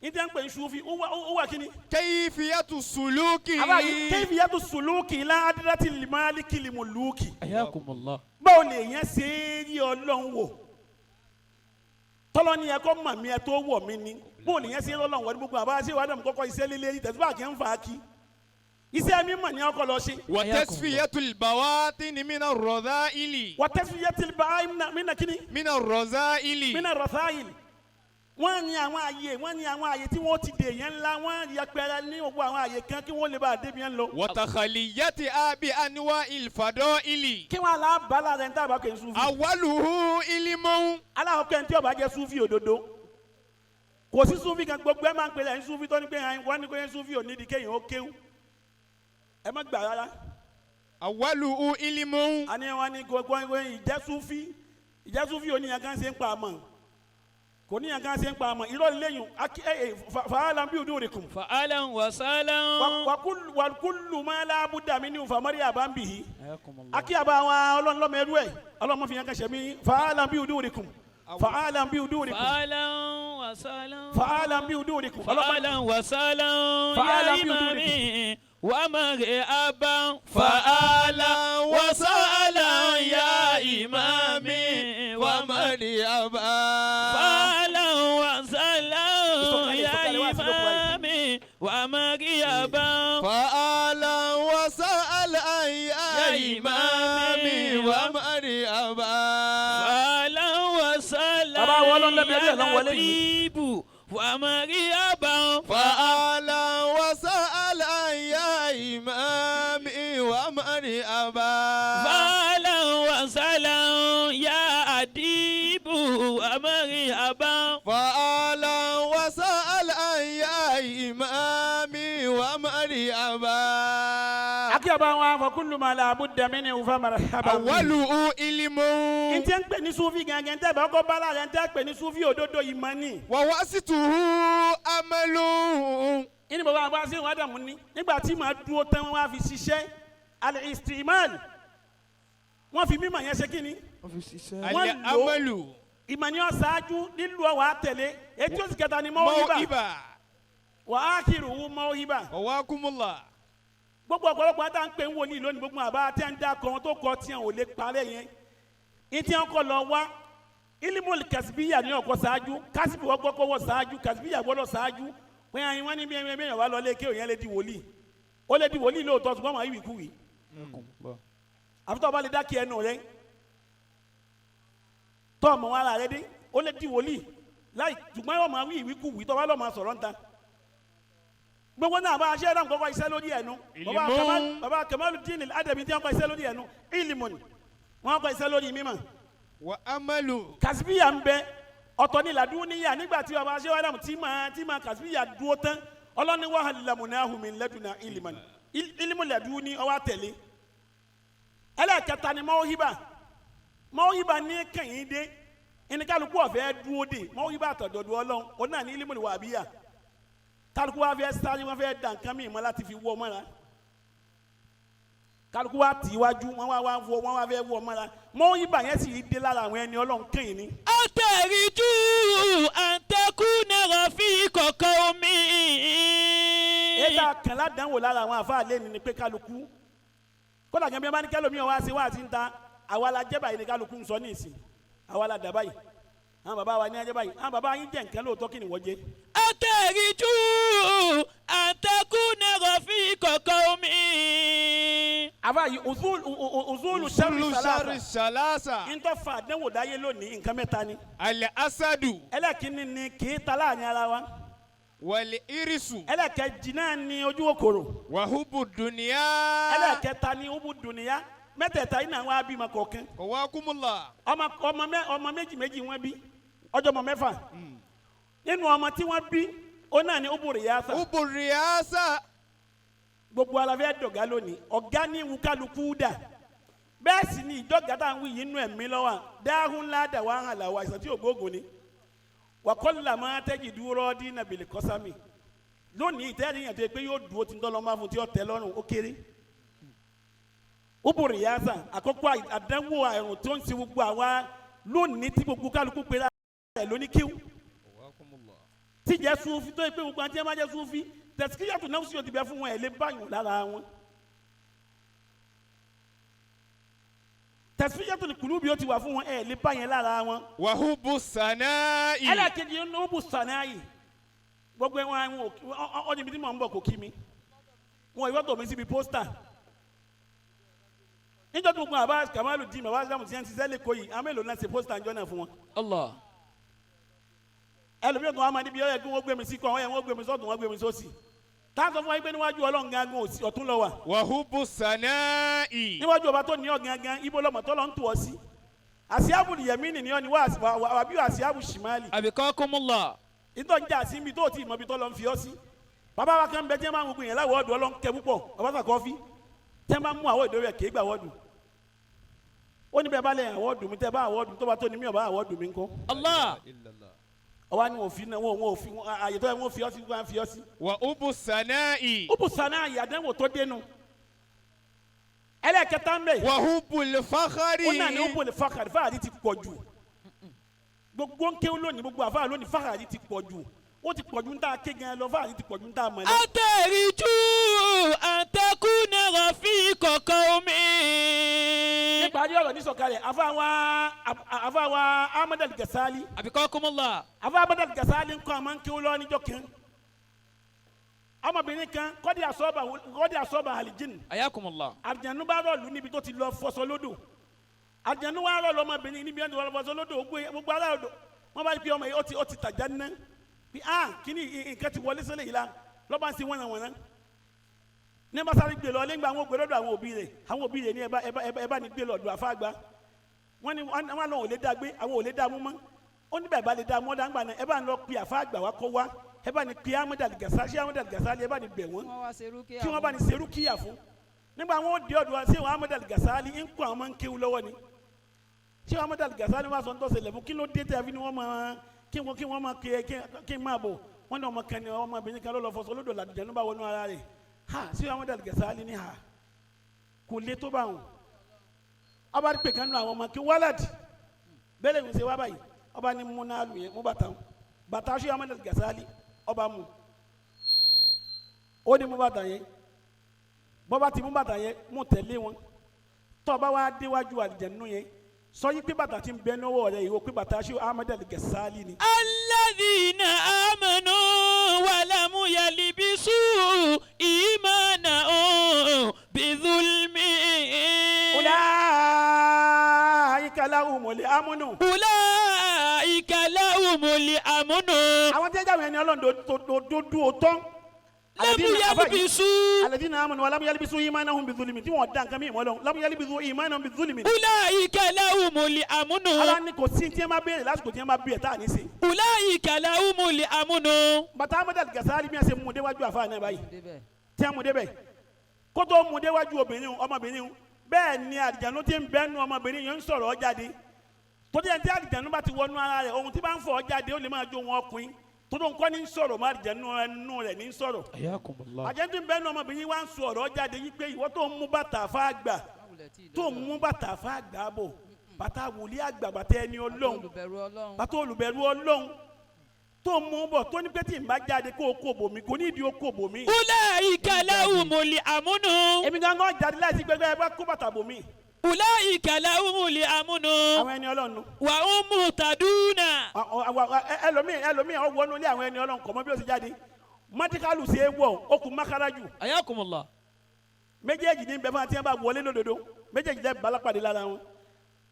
N tẹ́ ń pè ní Súfì. Ó wà kíni. كيفية السلوك Àbá yìí kayfiyatu suluki ila adrati maliki muluki. Ayakumullah. Báwo lè yẹn ṣe é rí Ọlọ́run wò? Tọ́lọ́ ni ẹ kọ́ mọ̀ mí ẹ tó wọ̀ mí ni. Báwo lè yẹn ṣe é rí Ọlọ́run wọ̀ ní gbogbo àbá ṣé Ádámù kọ́kọ́ iṣẹ́ lélẹ́rí tẹ̀síwá kí ń fà á kí. Iṣẹ́ mímọ̀ ni ọkọ̀ lọ ṣe. وتصفية البواطن من الرذائل. Wàtẹ́síyẹ́ tí bá mina kíni من الرذائل. mina rọ̀sáyìn. Wọ́n ní àwọn àyè, wọ́n ní àwọn àyè tí wọ́n ti dè yẹn ńlá, wọ́n yẹpẹrẹ ní gbogbo àwọn àyè kan kí wọ́n lè bá a débi yẹn lọ. وتخليتها بأنواع الفضائل. Kí wọ́n á bá lára ẹni tá a bá kẹ́ ń súnfì. أوله علم. Aláwọ̀ kẹ́ ń tí ọba jẹ́ súnfì òdodo. Kò sí súnfì kan, gbogbo ẹ máa ń pèlè ẹ̀ ń súnfì tó ní pé wọ́n ní pé súnfì ò nídìí kéèyàn ó kéwú. Ẹ má gbà rárá. أوله علم. Àní wọn ní gbogbo ìjẹ́ súnfì, ìjẹ́ súnfì oníyàn kan ṣe ń pa àmọ́. Kò níyàn kan ṣe ń pa àmọ́. Irọ́ lẹ́yìn fàálà bí odò rẹ̀ kùn. Fa'alan wa salan. Wakulu ma la budda minhu famari abambihi. Ayakumullah. Aki aba wa Ọlọ́run lọ́mọ ẹrú ẹ̀, Ọlọ́run fi yẹn kan ṣẹ̀mí fàálà bí udurikum, fàálà bí udurikum, Fa'alan wa salan. fàálà bí udurikum. فعلا وسهلا فعلا يا بدونك. إمامي ومرحبا. فعلا وسهلا يا إمامي ومرحبا. فعلا وسهلا يا Ìsọ̀kalẹ̀ wá sí lóko ayé. إمامي ومرحبا. فأهلا وسهلا يا يا إمامي إمامي ومرحبا. فعلا وسهلا Bàbá wa Ọlọ́run lẹ́bi ẹgbẹ́ يا lọ́n wọlé yìí. لبيب ومرحبا. فأهلا وسهلا يا إمامي ومرحبا. فعلا وسهلا يا أديب ومرحبا. فأهلا وسهلا يا إمامي ومرحبا. Aki aba wa fakulu ma la budda minhu famarhaba. أوله علم. N tẹ́ ń pè ní súnfì gangan, tẹ́ bá kọ́ bá lára, tẹ́ pè ní súnfì òdodo ìmọ̀ ni. وواسطه أمل. Ìní bàbá àgbà sí ìwádàá mú ní nígbà tí màá dúró tán, wọ́n á fi ṣiṣẹ́ al-istimal, wọ́n fi mímọ̀ yẹn ṣe kí ni? Wọ́n lò ó. الأمل. Ìmọ̀ ni ó ṣáájú, lílu ọwọ́ àtẹ̀lé etí oṣù kẹta ni mọ́wíbà. موهبة. Wà á kiri òun mọ́wíbà. قواكم الله. Gbogbo ọ̀pọ̀lọpọ̀ àtà ń pè ń wòlíì lónìí, gbogbo àbá tí ń dá kan tó kọ tí ò lè parẹ́ yẹn, ìtí wọn kọ lọ wá ilimul kasibiya ní ọkọ ṣáájú, kasibi wọ́n gbọ́ kọ́wọ́ ṣáájú, kasibiya gbọ́dọ̀ ṣáájú pé àyìn wọn ní bí ẹni bẹ́ẹ̀ wá lọ lé kéwòn yẹn lè di wòlíì, ó lè di wòlíì lóòótọ́, ṣùgbọ́n wọn ìwì kúwì àfi tó o bá lè dá kí ẹnu rẹ tọ́ ọmọ ara rẹ dé, ó lè di wòlíì láì, ṣùgbọ́n yóò máa wí ìwí kúwì tó bá lọ́ọ́ máa sọ̀rọ̀ ń ta. Gbogbo náà bá a ṣe ẹ̀rọ nǹkan iṣẹ́ lórí ẹnu. Ìlímù. Baba Kamaludin Adabi tí wọ́n kọ́ iṣẹ́ lórí ẹnu ilimun, wọ́n kọ́ iṣẹ́ lórí mímọ̀. وأمل. Kasibiya ń bẹ ọ̀tọ̀ ní ladúníyà. Nígbà tí baba ṣe wàdàmù tí ma tí ma kasibiya dúró tán, ọlọ́ni wàhálà lamunahu min laduna iliman, ilimu laduni ọwọ́ àtẹ̀lé. Ẹlẹ́kẹta ni mọ́wíbà. Mọ́wíbà ní kẹ̀yìn dé ẹni kálukú ọ̀fẹ́ dúró dé mọ́wíbà àtọ̀dọ̀dọ̀ Ọlọ́run, òun náà ní ilimu wàbíyà. Kálukú wa fẹ́ sáré, wọn fẹ́ dà nǹkan mìíràn láti fi wọ́ mọ́ra. Kálukú wa tì í wájú, wọn wá wá wọ, wọn wá fẹ́ wọ mọ́ra. Mọ́ ibà yẹn sì dé lára àwọn ẹni Ọlọ́run kéyìn ni. أترجو أن تكون رفيق قومي. Ètò àkànlá dánwò lára àwọn àfáà lẹ́ni ni pé kálukú kódà gan bí wọn bá ní kẹlòmíì wá sí wá sí ń ta, àwa la jẹ́ báyìí ni kálukú ń sọ ní ìsìn, àwa la dà báyìí, àwọn bàbá wa ní ajẹ́ báyìí, àwọn bàbá yín jẹ́ nǹkan lóòótọ́, kí ni wọ́n jẹ́? أترجو أن تكون رفيق قومي. Àfáà yìí uzulu sharri Usulu sharri salasa. salasa. Ntọ́ fa àdánwò dáyé lónìí, nǹkan mẹ́ta ni. Al-asadu. Ẹlẹ́kìnní ni kì í ta láàrin ara wa. Wal-irisu. Ẹlẹ́kẹ̀jì náà ni ojú òkòrò. Wa hubbu dunya. Ẹlẹ́kẹta ni ubu dùnìyà. Mẹ́tẹ̀ẹ̀ta yìí náà wọ́n á bímọ kọ̀ọ̀kan. Qawakumullah. Ọmọ ọmọ mẹ ọmọ méjì méjì wọ́n bí, ọjọ́ ọmọ mẹ́fà. Nínú ọmọ tí wọ́n bí, ó náà ní ubu rìyáṣà. Hubbu riyasa. Gbogbo ara fẹ́ dọ̀gá lónìí, ọ̀gá ní wukaluku dà. Bẹ́ẹ̀ sì ni ìjọba tá à ń wí yìí nínú ẹ̀mí lọ́wọ́ dáhùn ńlá dà wà hàn làwọn àìsàn tí ò gbóògùn ni. Wàkọ́lá máa tẹ́jì dúró dín nàbìlì kọ́sámì lónìí, ìtẹ́rì yẹn tó yẹ pé yóò dúró tí ń tọ́lọ́ máa fún tí ó tẹ́ lọ́rùn, ó kéré. Ubu rìyáṣà àkọ́kọ́ àdánwò àrùn tó ń ṣe gbogbo àwa lónìí tí gbogbo kálukú pé rẹ̀ lóní kíw tí jẹ́ sufi tó yẹ pé gbogbo àti ẹ̀ máa jẹ́ sufi tẹ̀síkíyàtò náà sì yóò ti bẹ́ fún wọn, ẹ̀ lé báyìí lára wọn. Tẹ̀síkíyàtò ní kùlùbí ó ti wà fún wọn, ẹ̀ lé báyìí lára wọn. Wa hubbu sana'i. Ẹlẹ́ẹ̀kejì ní ubu sanayi, gbogbo ẹ̀ wọn àwọn ọ̀nìbí tí mò ń bọ̀ kò kí mi, wọn ìwọ́tò mi síbi pósítà níjọ́ tó gbogbo àbá Kamalu di bàbá Adamu ti ń ṣiṣẹ́ lẹ́kọ̀ọ́ yìí, àwọn mélòó náà ṣe pósítà ńjọ́ náà fún wọn? Allah. Ẹlòmíràn tó wà máa níbi ọ̀yẹ́ kí wọ́n gbé mi sí kọ́ ọ̀yẹ́, wọ́n gbé mi sọ́tún, wọ́n gbé mi sósì, tá a sọ fún wa pé níwájú Ọlọ́run gangan òsì ọ̀tún ló wà. Wa hubbu sana'i. Níwájú ọba tó ní ọ gangan, ibo lọmọ tó lọ ń tù ọ sí? Àsíábù yẹmínì ni ọ ni wà àbí àsíábù ṣìmáàlì? أبقاكم الله. Ìtọ́ ń jà sí ibi tó ti mọ ibi tó lọ ń fi ọ sí. Bàbá wa kan bẹ tí wọ́n máa ń gbogbo yẹn láwọ̀ ọ̀dọ̀ Ọlọ́run kẹ púpọ̀, bàbá sàkọ́fí tí wọ́n bá mú àwọ̀ ìdórí ẹ̀ kéé gbà wọ́ọ̀dù. Ó ní bẹ́ẹ̀ bá lẹ̀ àwọ̀ ọ̀dù mi, tẹ́ bá àwọ̀ ọ̀dù tó bá tó ní mí ọ̀bá àwọ̀ ọ̀dù mi ńkọ́? Allah. Ọwọ́ ni òfin náà wọn ò fi àyè tó yẹ wọn fi ọ sí, wọn fi ọ sí. Wa hubbu sana'i. Ó bù sànà àyè àdánwò tó dénú. Ẹlẹ́ẹ̀kẹta ń bẹ̀. Wa hubbul fakhri. Ó náà ní ó bò lè fàkàrí, fàkàrí ti pọ̀ jù. Gbogbo ń kéwú lónìí, gbogbo àfáà lónìí, fàkàrí ti pọ̀ jù. Ó ti pọ̀ jù ń tà ké gan lọ, fàkàrí ti pọ̀ jù ń tà mọ̀lẹ́. أترجو أن تكون رفيق قومي. Nípa adé ọ̀rọ̀ nísọ̀kalẹ̀, àfáà wa Ahmad Al-Ghazali. أبقاكم الله. Àfáà Ahmad Al-Ghazali ń kọ́ àmọ́ ń kéwú lọ níjọ́ kan. Ọmọbìnrin kan kọ́dí àsọ́ọ̀bà àlìjìn. حياكم الله. Àjànú bá rọ̀lú níbi tó ti lọ fọṣọ lódò. Àjànú wá rọ̀lú ọmọbìnrin níbi tó ti lọ fọṣọ lódò, gbogbo ará odò wọ́n bá rí pé ọmọ yìí ó ti tàjà ná bí a kíní nǹkan ti wọlé sílẹ̀ yìí la lọ́ba ń sin wọ́nà wọ́nà ní bá sáré gbé lọ lẹ́gbàá àwọn ògbé lọ́dọ̀ àwọn òbí rẹ̀, àwọn òbí rẹ̀ ní ẹ bá ẹ bá ẹ bá ní gbé lọ́dọ̀ àfáàgbà. Wọ́n ní wọ́n lọ ò lè dá gbé, àwọn ò lè dá mú mọ́. Ó ní bẹ́ẹ̀ bá lè dá mọ́ dáńgbà náà, ẹ bá ń lọ pe àfáàgbà wa kọ́ wa, ẹ bá ní pe Ahmad Al-Ghazali, Ahmad Al-Ghazali, ẹ bá ní bẹ̀ wọ́n Wọ́n wá ṣe rúkìá kí wọ́n bá ní serú kíyà fún. Nígbà wọn ó di ọ̀dọ̀ wa, ṣé wọn Ahmad Al-Ghazali ń kó àwọn máa ń kéwú lọ́wọ́ ni? Ṣé wọn Ahmad Al-Ghazali wá sọ ń tọ́sẹ̀ lẹ́fún, kí ló dé tẹ́ fi ni wọ́n máa kí wọ́n kí wọ́n máa kí n máa bọ̀? Wọ́n ní ọmọ kan ní ọmọbìnrin kan ló lọ fọṣọ lódò làdìjẹ́ bá wọnú ara rẹ̀. Ha, ṣé wọn Ahmad Al-Ghazali ní ha kò lè tó bá wọn. Ọba pè kan nù àwọn ọmọ kí wálàdì bẹ́ẹ̀ lè ṣe wá báyìí, ọba ní mú náà lù yẹn mú bàtà bàtà ṣé Ahmad Al-Ghazali ọba mú, ó ní mú bàtà yẹn, bọ́ba ti mú bàtà yẹn mú tẹ̀lé wọn, tọ́ba wa déwájú àlìjẹ̀nu yẹn, sọ yí pé bàtà ti ń bẹ lọ́wọ́ rẹ̀ yìí, o pé bàtà ṣé Ahmad Al-Ghazali ni. الذين آمنوا ولم يلبسوا إيمانهم بظلم. أولئك لهم الأمن. أولئك لهم الأمن. Àwọn tí wọ́n jáwé ẹni Ọlọ́run tó dúró tán. لم يلبسوا. الذين آمنوا ولم يلبسوا إيمانهم بظلم, tí wọ́n dá nǹkan mímọ́ lọ, لم يلبسوا إيمانهم بظلم. أولئك لهم الأمن. Ala ní kò sí tí wọ́n máa béèrè lásìkò tí wọ́n máa béèrè tá à ní sí. أولئك لهم الأمن. Bàtà Ahmad Al-Ghazali bí wọ́n ṣe mú un déwájú àfa náà báyìí Débẹ̀. tí wọ́n mú débẹ̀, kó tó mú déwájú obìnrin ọmọbìnrin, bẹ́ẹ̀ ni àlìjànú tí ń bẹ́nu ọmọbìnrin yẹn ń sọ̀rọ̀ ọ jáde. Tó dé tí àlìjànú bá ti wọnú ara rẹ̀, ohun tí bá ń fọ̀ ọ jáde, ó lè máa jó wọn ọkùnrin. Tó ń kọ́ ní sọ̀rọ̀ má àlìjẹ̀nu ẹnu rẹ̀ ní sọ̀rọ̀. Ayakumullah. Àjẹ́ntì bẹ́ẹ̀ ní ọmọbìnrin wa ń sọ ọ̀rọ̀ jáde yí pé ìwọ tó ń mú bàtà fá gbà, tó ń mú bàtà fá gbà bò, bàtà wòlíì àgbà, bàtà ẹni Ọlọ́run, olùbẹ̀rù Ọlọ́run, bàtà olùbẹ̀rù Ọlọ́run tó ń mú bọ̀, tó ní pé tí n bá jáde kó o kó bò mí, kò ní ìdí o kó bò mí. Ulaika lahumul amunu. Èmi gangan jáde láti gbẹgbẹ ẹ bá kó bàtà bò mí. Ulaika lahumul amunu. Àwọn ẹni Ọlọ́run nu. Wa hum muhtaduna. Ẹlòmíì ọ wọnú ilé àwọn ẹni Ọlọ́run kọ̀ mọ́ bí ó ṣe jáde. Mọ́tíkálù ṣe é wọ̀, ó kù mákàrájù. Ayakumullah. Méjèèjì ní bẹ́ẹ̀ fún àti ẹ̀ bá wọlé lódodo, méjèèjì lẹ́ balapàdé lára wọn.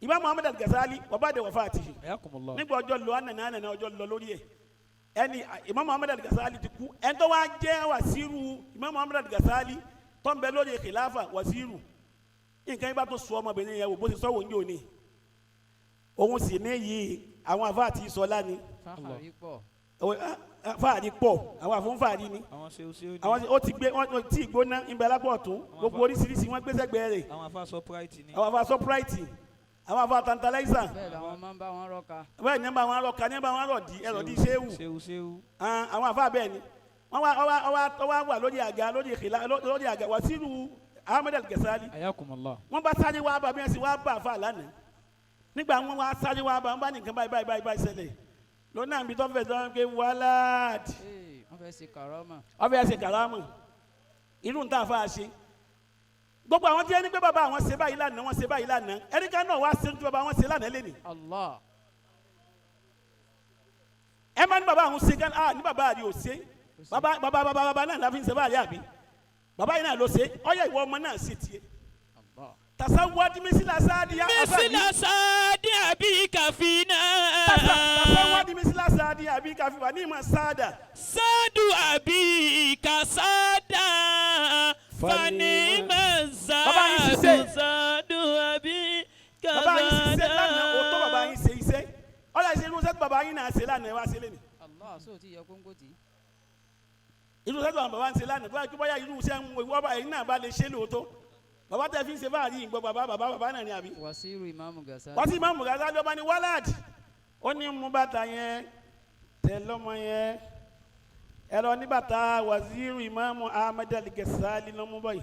Imam Muhammad Al-Ghazali wàbá de wàfà àti Ayakumullah. nígbà ọjọ́ lọ ànànà ànànà ọjọ́ lọ lórí ẹ̀ ẹni Imam Muhammad Al-Ghazali ti kú. Ẹni tó wá jẹ́ wàsíru Imam Muhammad Al-Ghazali tó ń bẹ lórí khilafa wàsíru nǹkan yìí bá tó sọ ọmọbìnrin yẹn wò bó ṣe sọ wò ń jò ní òun sì ní yìí àwọn àfa àti sọlá ni fáhàrí pọ̀, fáàrí pọ̀, àwọn àfọ̀nfààrí ni àwọn ṣeun ṣeun ni àwọn ó ti gbé wọn tí ìgbóná ń bẹ lápò ọ̀tún, gbogbo oríṣiríṣi wọn gbé sẹ́gbẹ̀ẹ́ rẹ̀. Àwọn afa surprise ni. Àwọn afa surprise, àwọn afa tantalizer. Bẹ́ẹ̀ làwọn máa ń bá wọn rọ́ka. Bẹ́ẹ̀ ní bá wọn rọ ka ní bá wọn rọ di ẹrọ di ṣéwù. Ṣeun ṣeun. Àwọn afa bẹ́ẹ̀ ni wọ́n wá wà lórí àga, lórí ìkìlá, lórí àga wàsíù Ahmed Al-Ghazali. Ayakumullah. Wọ́n bá sáré wá bá bí wọ́n sì wá bá àfa lánàá nígbà wọn wá sáré wá bá wọn bá nìkan báyìí báyìí báyìí báyìí ṣẹlẹ̀ lónà àbí tó fẹ́ sọ pé wàhálà. Ee, wọ́n fẹ́ ṣe kàrọ́mà. Wọ́n fẹ́ ṣe kàrámù irú nta àfa ṣe gbogbo àwọn tí ẹni pé bàbá àwọn ṣe báyìí lánàá, wọ́n ṣe báyìí lánàá, ẹnìkan náà wá ṣe tí bàbá wọn ṣe lánàá lẹ́nìí. Allah. Ẹ má ní bàbá àwọn ṣe gán ah ní bàbá àrí ò ṣe bàbá bàbá bàbá bàbá náà láfi ń ṣe báyìí àbí bàbá yìí náà ló ṣe ọyẹ ìwọ ọmọ náà sì tiẹ̀ Allah. tasawadi misila saadi ya Mísílà sáàdì àbí kàfínà. Tasawadi misila saadi àbí káfíwá ní ìmọ̀ sáadà. Sáàdù àbí kàsáàdà. Fani Bàbá yín mazadu ṣiṣẹ́. sáàdù àbí kàsáàdà. Bàbá yín ṣiṣẹ́ lánàá, òótọ́ bàbá yín ṣe iṣẹ́ ọ̀là ìṣe irú sẹ́tù bàbá yín náà ṣe lánàá ẹ wá ṣe lẹ́nu. Allah sóò tí yẹ kóńgò tí. Irú sẹ́tù àwọn bàbá ń ṣe lánàá tó bá yẹ kí bóyá irú iṣẹ́ ń wọ bàbá yín náà bá lè ṣe lóòótọ́ bàbá tẹ fi ń ṣe báàrí ìgbọ́ bàbá bàbá bàbá náà ni àbí. Wàsíù Imam Ghazali. Wọ́n sì máa mú gàdá lọ́ba ní wàhálàdì ó ní mú bàtà yẹn tẹ lọ́mọ yẹn ẹ̀rọ ní bàtà waziri Imam Ahmad Al-Ghazali ló mú báyìí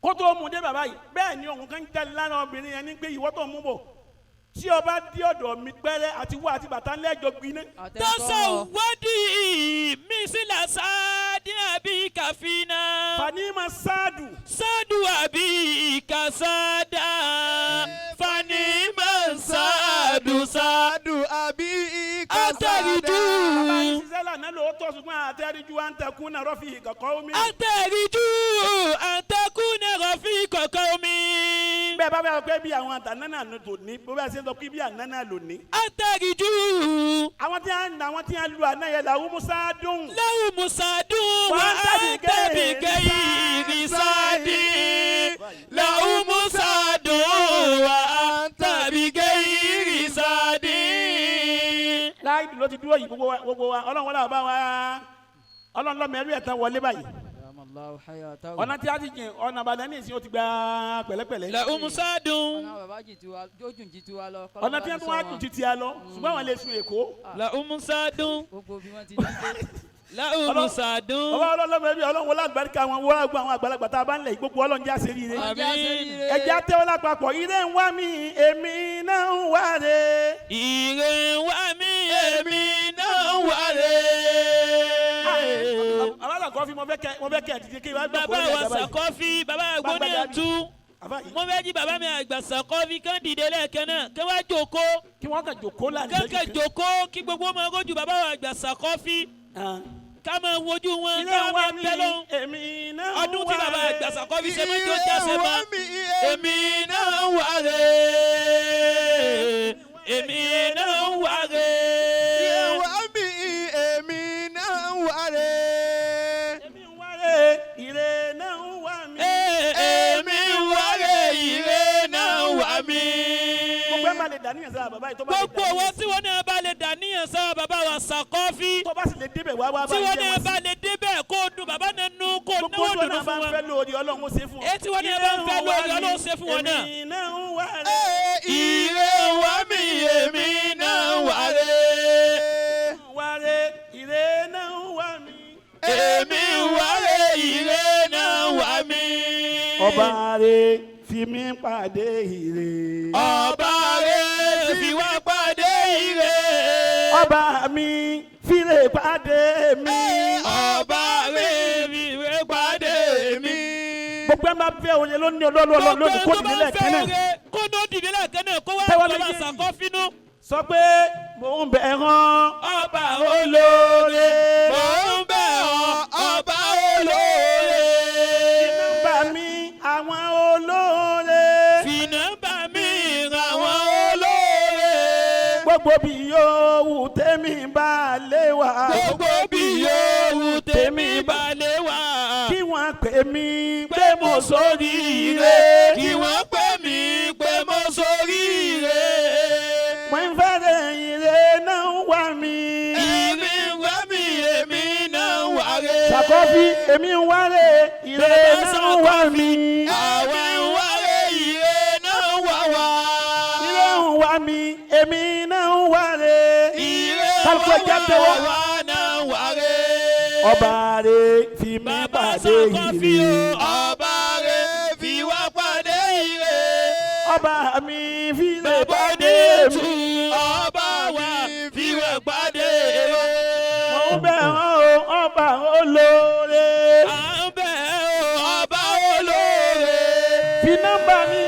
kó tó mú dé bàbá yìí bẹ́ẹ̀ ni òun kan jáde lára obìnrin yẹn ní pé ìwọ́ tó mú bọ̀ tí o bá dé ọ̀dọ̀ mi pẹ́rẹ́ àti wá àti bàtà ńlẹ́jọ́ gbiná. Tasawwadi mísílà sáàdì àbí kàfínà. Fanima sáàdù. Sáàdù àbí kàsáàdà. Fanima sáàdù sáàdù. Sadu àbí Àtẹ̀ríjú. Bàbá yìí ṣiṣẹ́ lànà lóòótọ́ ṣùgbọ́n àtẹ̀ríjú wa ń tẹkún náà rọ́fì ìkọ̀kọ́ omi. Àtẹ̀ríjú àtẹkùnà rọ̀fì kọ̀kọ́ omi. Bẹ́ẹ̀ bá bẹ́ẹ̀ pé bí àwọn àtànánà lò ní bó bá ṣe ń sọ pé bí ànánà lò ní. Àtẹ̀ríjú. Àwọn tí a ń lu àná yẹn làwọn musa dùn. Lẹ́wù Mùsàdùn wà Wà á á tàbí tàbí kẹ́yìrì sáàdì. Lẹ́wù Mùsàdùn wà á tàbí kẹ́yìrì sáàdì. Láì ló ti dúró yìí gbogbo wa ọlọ́run wọlé àbá wa ọlọ́run lọ́mọ ẹrú ẹ̀tàn wọlé báyìí. Allahu hayatahu. Ọ̀nà tí a ti jìn ọ̀nà àbàdàn ní ìsìn ó ti gba pẹ̀lẹ́pẹ̀lẹ́. Lẹ́wù Mùsàdùn. Ọ̀nà bàbá jì tiwa, ó jùn jí tiwa lọ. Ọ̀nà tí a tún wá jù títí a lọ ṣùgbọ́n àwọn lè sun Èkó. Lẹ́wù Mùsàdùn. Gbogbo bí wọ́n ti dídé. Lẹ́wù Mùsàdùn. Ọba ọlọ́run ẹbí ọlọ́run wọlé àgbàríkà wọn wọlé àgbà àwọn àgbàlagbà tá a bá ń lẹ̀ yìí, gbogbo ọlọ́run jẹ́ àṣírí rẹ̀. Àmín. Ẹ̀jẹ̀ àtẹ́wọ́ lápapọ̀ ire ń wá mi èmi náà ń wá re. Ire wá mi èmi náà wà rè. Àbálà kọfí mo fẹ́ kẹ́ ẹ̀ dìde kí wàá gbọ́ Bàbá kó wa lè dàbá yìí. Sàkọ́fí, bàbá àgbóní ẹ̀tú. Àbá yìí Mo fẹ́ jí bàbá mi àgbà Sàkọ́fí kán dìde lẹ́ẹ̀kan náà kán wá jókòó. kí wọ́n kàn jòkó láàrin Kán kàn ìṣẹ́jú kan. jókòó kí gbogbo ọmọ rojú bàbá wa àgbà Sàkọ́fí. Ah. Ká máa wojú wọn Ire ká ń wá máa mi bẹ́ lọ́hùn. èmi náà ń Ọdún tí wá bàbá re. àgbà Sàkọ́fí ṣe mọ́jọ́ jáse mọ́. Èmi náà wà rè. Èmi náà wà rè. Ìwà mi èmi náà wà rè. Èmi ń wá re ire náà ń wá mi. Èmi wà rè ire náà wà mí. Gbogbo ẹ̀ máa lè dàníyàn sára bàbá yìí tó bá lè Gbogbo dàníyàn owó sí. tí wọn náà bá lè dàníyàn sára bàbá wa Sàkọ́fí. Tó bá sì lè débẹ̀ wá wá Tí bá wọn jẹ́ náà wọn bá sí. lè débẹ̀ kó o dùn bàbá náà nú kó o Gbogbo náwó tí wọn dùnú náà bá fún ń wọn. fẹ́ lórí ọlọ́run ó ṣe fún ọ. Èyí tí wọn náà bá ń fẹ́ lórí ọlọ́run ṣe fún wọn náà. Èmi náà ń wá re. Ire wá mi èmi náà wà rè. Wá re. Ọba rẹ̀ fi mí pàdé ire. Ọba rẹ̀ fi wá pàdé ire. Ọba mi fìrè pàdé mi. Ọba rẹ̀ fi wá pàdé mi. Gbogbo ẹ máa fẹ́ oye lónìí ọlọ́ọ̀lọ́ lónìí kó dìde lẹ́ẹ̀kan náà. Kó ní ó dìde lẹ́ẹ̀kan náà kó wá Tẹ́wọ́ bàbá méjèèjì. Sàkọ́fínú. Sọ pé mò ń bẹ̀ hàn. Ọba olóore. Mò ń bẹ̀ ọ́ ọba olóore. Nọ́mbà mi àwọn olóore. Fi nọ́mbà mi ràn Àwọn wọ́n. olóore. Gbogbo bí yòówù tèmi bá lè wà. Gbogbo bí yòówù tèmi bá lè wà. Kí wọ́n pè mí pé mo sórí ire. ire. Kí wọ́n pè mí pé mo sóríire. Mo ń fẹ́rẹ̀ ire náà wá mi. Èmi ń wá mi, èmi náà ń wá re. Sàkọ́fí èmi ń wálé ire náà wá mi. Àwa ń wá re, ire náà ń wá wá. Ire ń wá mi, èmi náà ń wálé. Ire ń Kálukú wá ẹja wá, tẹ́wọ́. àwa náà ń wá re. Ọba rẹ̀ fi mí Bàbá pàdé Sàkọ́fí ire. o. Ọba re fi wá pàdé ire. Ọba mi fi lè Bàbá pàdé ní mi. Ọba wa fi wá pàdé ire. Mo ń bẹ̀ wọ́n o, ọba olóore. À ń bẹ̀ ọ́. Ọba olóore. Fi nọ́mbà mi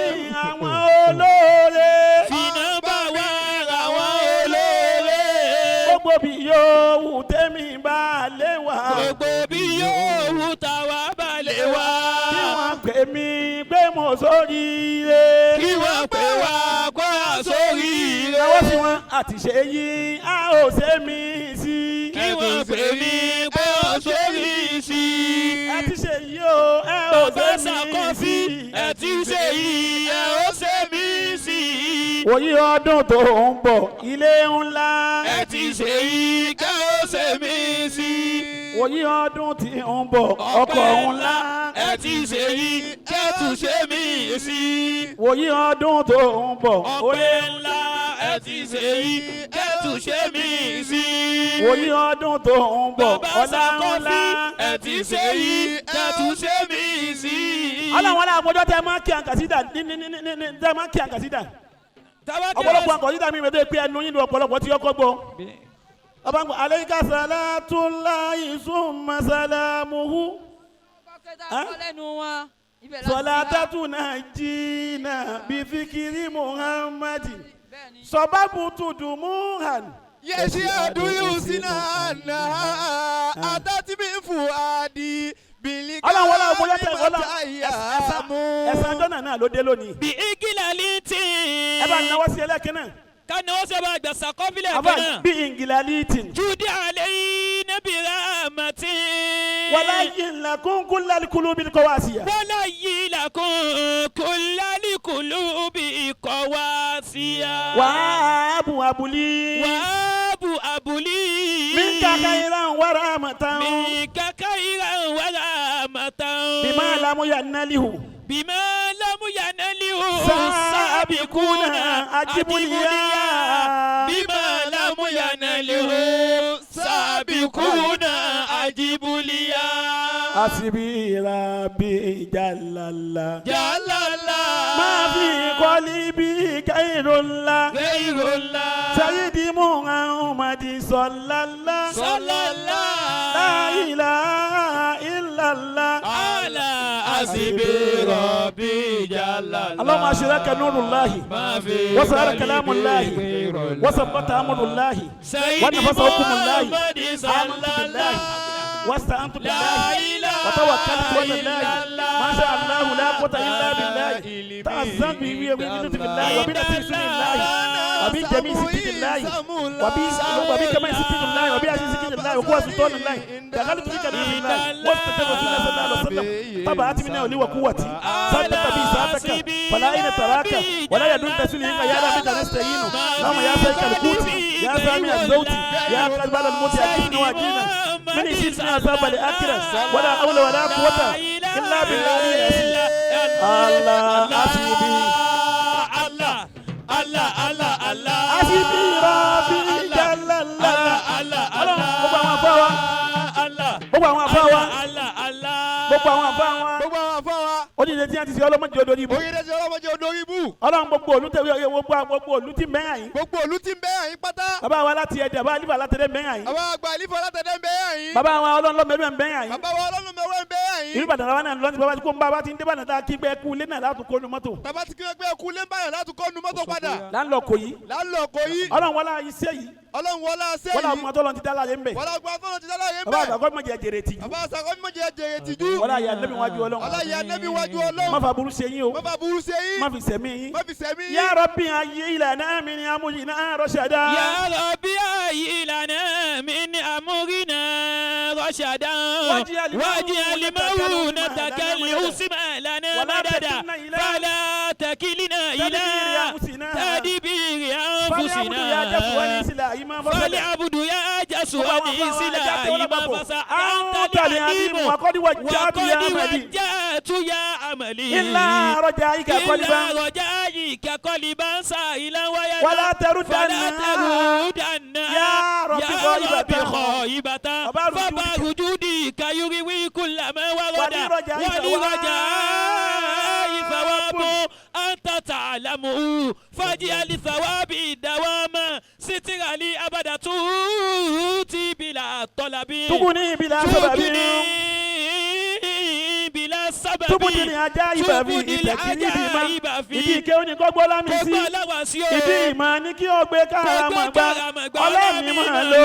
àwọn olóore. Fi nọ́mbà wa ràn Àwọn wọ́n. olóore. Gbogbo bí yòówù tèmi bá lè wà. Gbogbo bí yóò wù táwa bá lè wá. Kí wọ́n pè mí pé mo sóríire. Kí wọ́n pè wá kó a sóríire. Ìyàwó sí wọn àti ṣe yí a ò ṣe mí sí. Kí wọ́n pè mí pé ó sórí sí. Ẹ ti ṣe yí o, ẹ ò Bàbá ṣe mí Sàkọ́fí sí. Ẹ ti ṣe yìí, ẹ ó ṣe mí sí. Wòyí ọdún tó ń bọ̀, ilé ńlá. Ẹ ti ṣe yìí, kẹ́ ó ṣe mí sí. Wòyí ọdún tí ń bọ̀, ọkọ̀ ńlá. Ẹ ti ṣe yìí, kẹ́ tún ṣe mí sí. Wòyí ọdún tó ń bọ̀, Ọpẹ́ ńlá. Ẹ ti ṣe yìí, kẹ́ tún ṣe mí sí. Wòyí ọdún tó ń bọ̀, Bàbá ọlá ńlá. Sàkọ́fí. Ẹ ti ṣe yìí, kẹ́ tún ṣe mí sí. Ọlọ́run ọlá àgbọ̀jọ́ tẹ máa ń kí àǹkàsídà ní tẹ máa ń kí àǹkàsídà. Ọ̀pọ̀lọpọ̀ àǹkàsídà mi ìrètí pé ẹnu yín ni ọ̀pọ̀lọpọ̀ tí ọkọ̀ gbọ́. Ọba ń gbọ́ aleyka salatullahi summa salamuhu. Kọ́kẹ́ tá a kọ́ lẹ́nu wọn. Ibẹ̀ láti ra. Sọlátàtúnà jìnnà bí fikiri Muhammadi. Bẹ́ẹ̀ni. Sọ̀bábù tudumuhan. Yẹ̀sí àdúyù sínú àná àtàtìmí fùádì bìlíkà Ọlọ́run wọlé ọgbọ́n tẹ ọlọ́run mú. ẹ̀sán jọ́nà náà ló dé lónìí. Bí igila lè tì. Ẹ bá náwó sí ẹlẹ́kìn náà. Ká náwó sí ọba àgbà Sàkọ́fí Àbá lẹ́ẹ̀kan náà. bí ingilalitin. Judi alayhi nabi rahmatin. Wàlá yìí ńlá kúnkún lálùkúlù bí kò wá sí ya. Wala yìí kullal qulubi qawasiya. Wàá bu abuli. Wàábù abuli. Min kaka iran wàrà màtán. Minka khayran wa rahmatan. Bima lamu yanalihu. Bima lam yanalihu. Sábìkúnà ajibuliya. Bima lam yanalihu. Sábìkúnà ajibuliya. Asibi rabi jalala. Jálálá. Ma fi kọ́líbi kairula. Ghayrullah. Sayidi Muhammadi sọlala. Sallallahu. La ilaha illallah. Ala asibi rabbi jalala. Allahumma ashiraka nurullahi. Ma fi وسأل qalbi كلام الله ghayrullah. وثبت أمر الله سيدي ونفس حكم الله محمد آمنت صلى بالله الله واستعنت لا بالله إله وتوكلت على إلا الله الله. ما شاء الله لا قوة إلا بالله تأذنت به وبجنة بالله وبنصير الله وبجميع ستين الله وبكمال ستين الله وبعزيز ستين الله وقوة سلطان الله دخلت في كلام الله واستجاب رسول الله صلى الله عليه وسلم طبعت منها ولي وقوتي صدق بي ساعتك فلا أين تراك ولا يدل تسليك يا رب نستعين اللهم يا سيد القوت يا سامع الصوت يا قلب الموت يا كفن واجينا من يشيل عذاب الآخرة ولا حول ولا قوة إلا بالله العظيم. الله حسبي الله الله الله الله حسبي ربي جل الله. الله Ọlọ́run gbogbo àwọn afá wa Allah gbogbo àwọn afá wa Allah Allah gbogbo Gbogbo àwọn àfa wa. Gbogbo àwọn àfa wa. Ó ní ìdí tí wọ́n ti ṣe ọlọ́mọdé odò ìbú. Oyè dẹ́sẹ̀ ọlọ́mọdé odò ibú. Ọlọ́run gbogbo òlú tẹ̀wé ọyẹ gbogbo òlú tí mẹ́hàn yín. Gbogbo òlú tí ń bẹ́ àyín pátá. Bàbá wa láti ẹ̀dẹ̀ bàbá alifa látẹ̀dẹ̀ mẹ́hàn yín. Àwọn àgbà àlífọ̀ látẹ̀dẹ̀ ń bẹ́ àyín. Bàbá wa ọlọ́run lọ́mọdé mẹ́hàn yín. Bàbá wa ọlọ́run mẹ́wẹ́ ń bẹ́ àyín. Ìlú Ìbàdàn làwọn náà lọ́n ti bàbá tí kò ń bá bá ti ń dé Ìbàdàn tá a kí pé kú ilé náà látún kó nu mọ́tò. Bàbá ti kí wọ́n gbé ẹkú lé ń báyọ̀ láti kọ́ nu mọ́tò padà. Là ń lọ kò yí. Lálọ́ kò yí. Ọlọ́run wọlá iṣẹ́ yìí. Ọlọ́run wọlá ṣé Wọlá yìí. ọmọ tó lọ́n ti dá láyé ń bẹ̀. Wọlá ọgbà tó lọ́n ti dá láyé ń Bàbá bẹ̀. àgbà kọ́ mọ̀ jẹ́ jèrè tìjú. Bàbá àṣàkọ́ mímọ̀ jẹ́ jèrè tìjú. Wọlá ìyá nẹ́bí wájú Ọlọ́run. Wọlá ìyá nẹ́bí wájú Ọlọ́run. Má fa burú ṣe yín o. Má fa burú ṣe yín. Má fi sẹ̀mí yín. Má fi sẹ̀mí yín. Ya Rabbi ayé ìlànà mi ni amúyìnà rọ́ṣàdá. يا ربي لنا من أمرنا رشدا واجعل واجعل مؤونتك المؤونة الحسنى لنا ولا مددا تكلنا إلى فلا تكلنا إلى تدبير أنفسنا. تدبير فليعبدوا يا جسواني أنفسنا سلا إمام رشدا. فليعبدوا يا جسواني سلا إمام فسا أنت أنت العليم العليم وقد وجهت وقد يا عملي وجهت يا عملي إلا رجائك إلا قلبا رجائك قلبا سائلا ويدا ولا تردن فلا تردن يا رب يا رب خائبة. خائبة فبار فبار جودك يروي كل ما ورد ولرجائك ولرجائي ثواب أنت تعلمه فاجعل ثوابي دواما ستر لي أبدا توتي بلا طلب تغني بلا سبب تغني بلا سبب تبدي العجائب في تبدي تكريم ما العجائب في ìdí ìké oní kọ́ gbọ́ lámì sí gbogbo aláwa sí o ìdí ìmọ̀ ní kí ó gbé káràmọ̀ Kó gbé gbá káràmọ̀ gbá, ọlọ́ọ̀ni ọlọ́ọ̀ni máa máa lo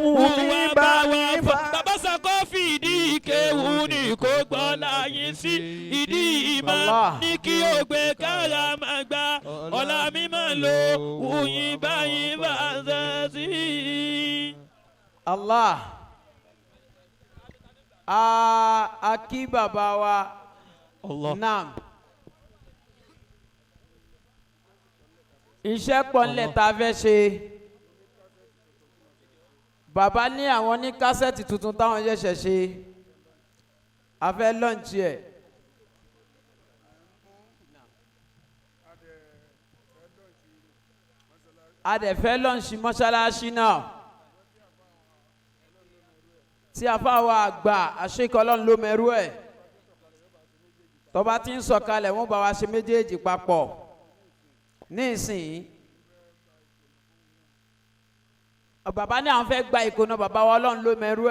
wù mí wá bá bá mi wa fà. fà. Bàbá Sàkọ́fì ìdí ìkéwù ni kò gbọ́ láyé sí ìdí ìmọ̀ Allah. ní kí ó gbé káràmọ̀ gbá ọ̀la mi máa lo wùyí báyìí bá ṣe sí. Allah a kí bàbá wa Allah. Naam iṣẹ́ pọ̀ ńlẹ̀ tá a fẹ́ ṣe bàbá ní àwọn ní kásẹ̀tì tuntun táwọn ṣẹ̀ṣẹ̀ ṣe a fẹ́ lọ́ǹtì ẹ̀. A dẹ̀ fẹ́ lọ́ǹṣì mọ́ṣáláṣí náà tí afáwa àgbà àṣekọlọ́n ló mẹ́rú ẹ̀ tọ́ba tí ń sọ̀kalẹ̀ wọ́n bá wa ṣe méjèèjì papọ̀ ní ìsìn bàbá ní àwọn fẹ́ gba ìkóná bàbá wa ọlọ́run ló mẹ́rú ẹ̀.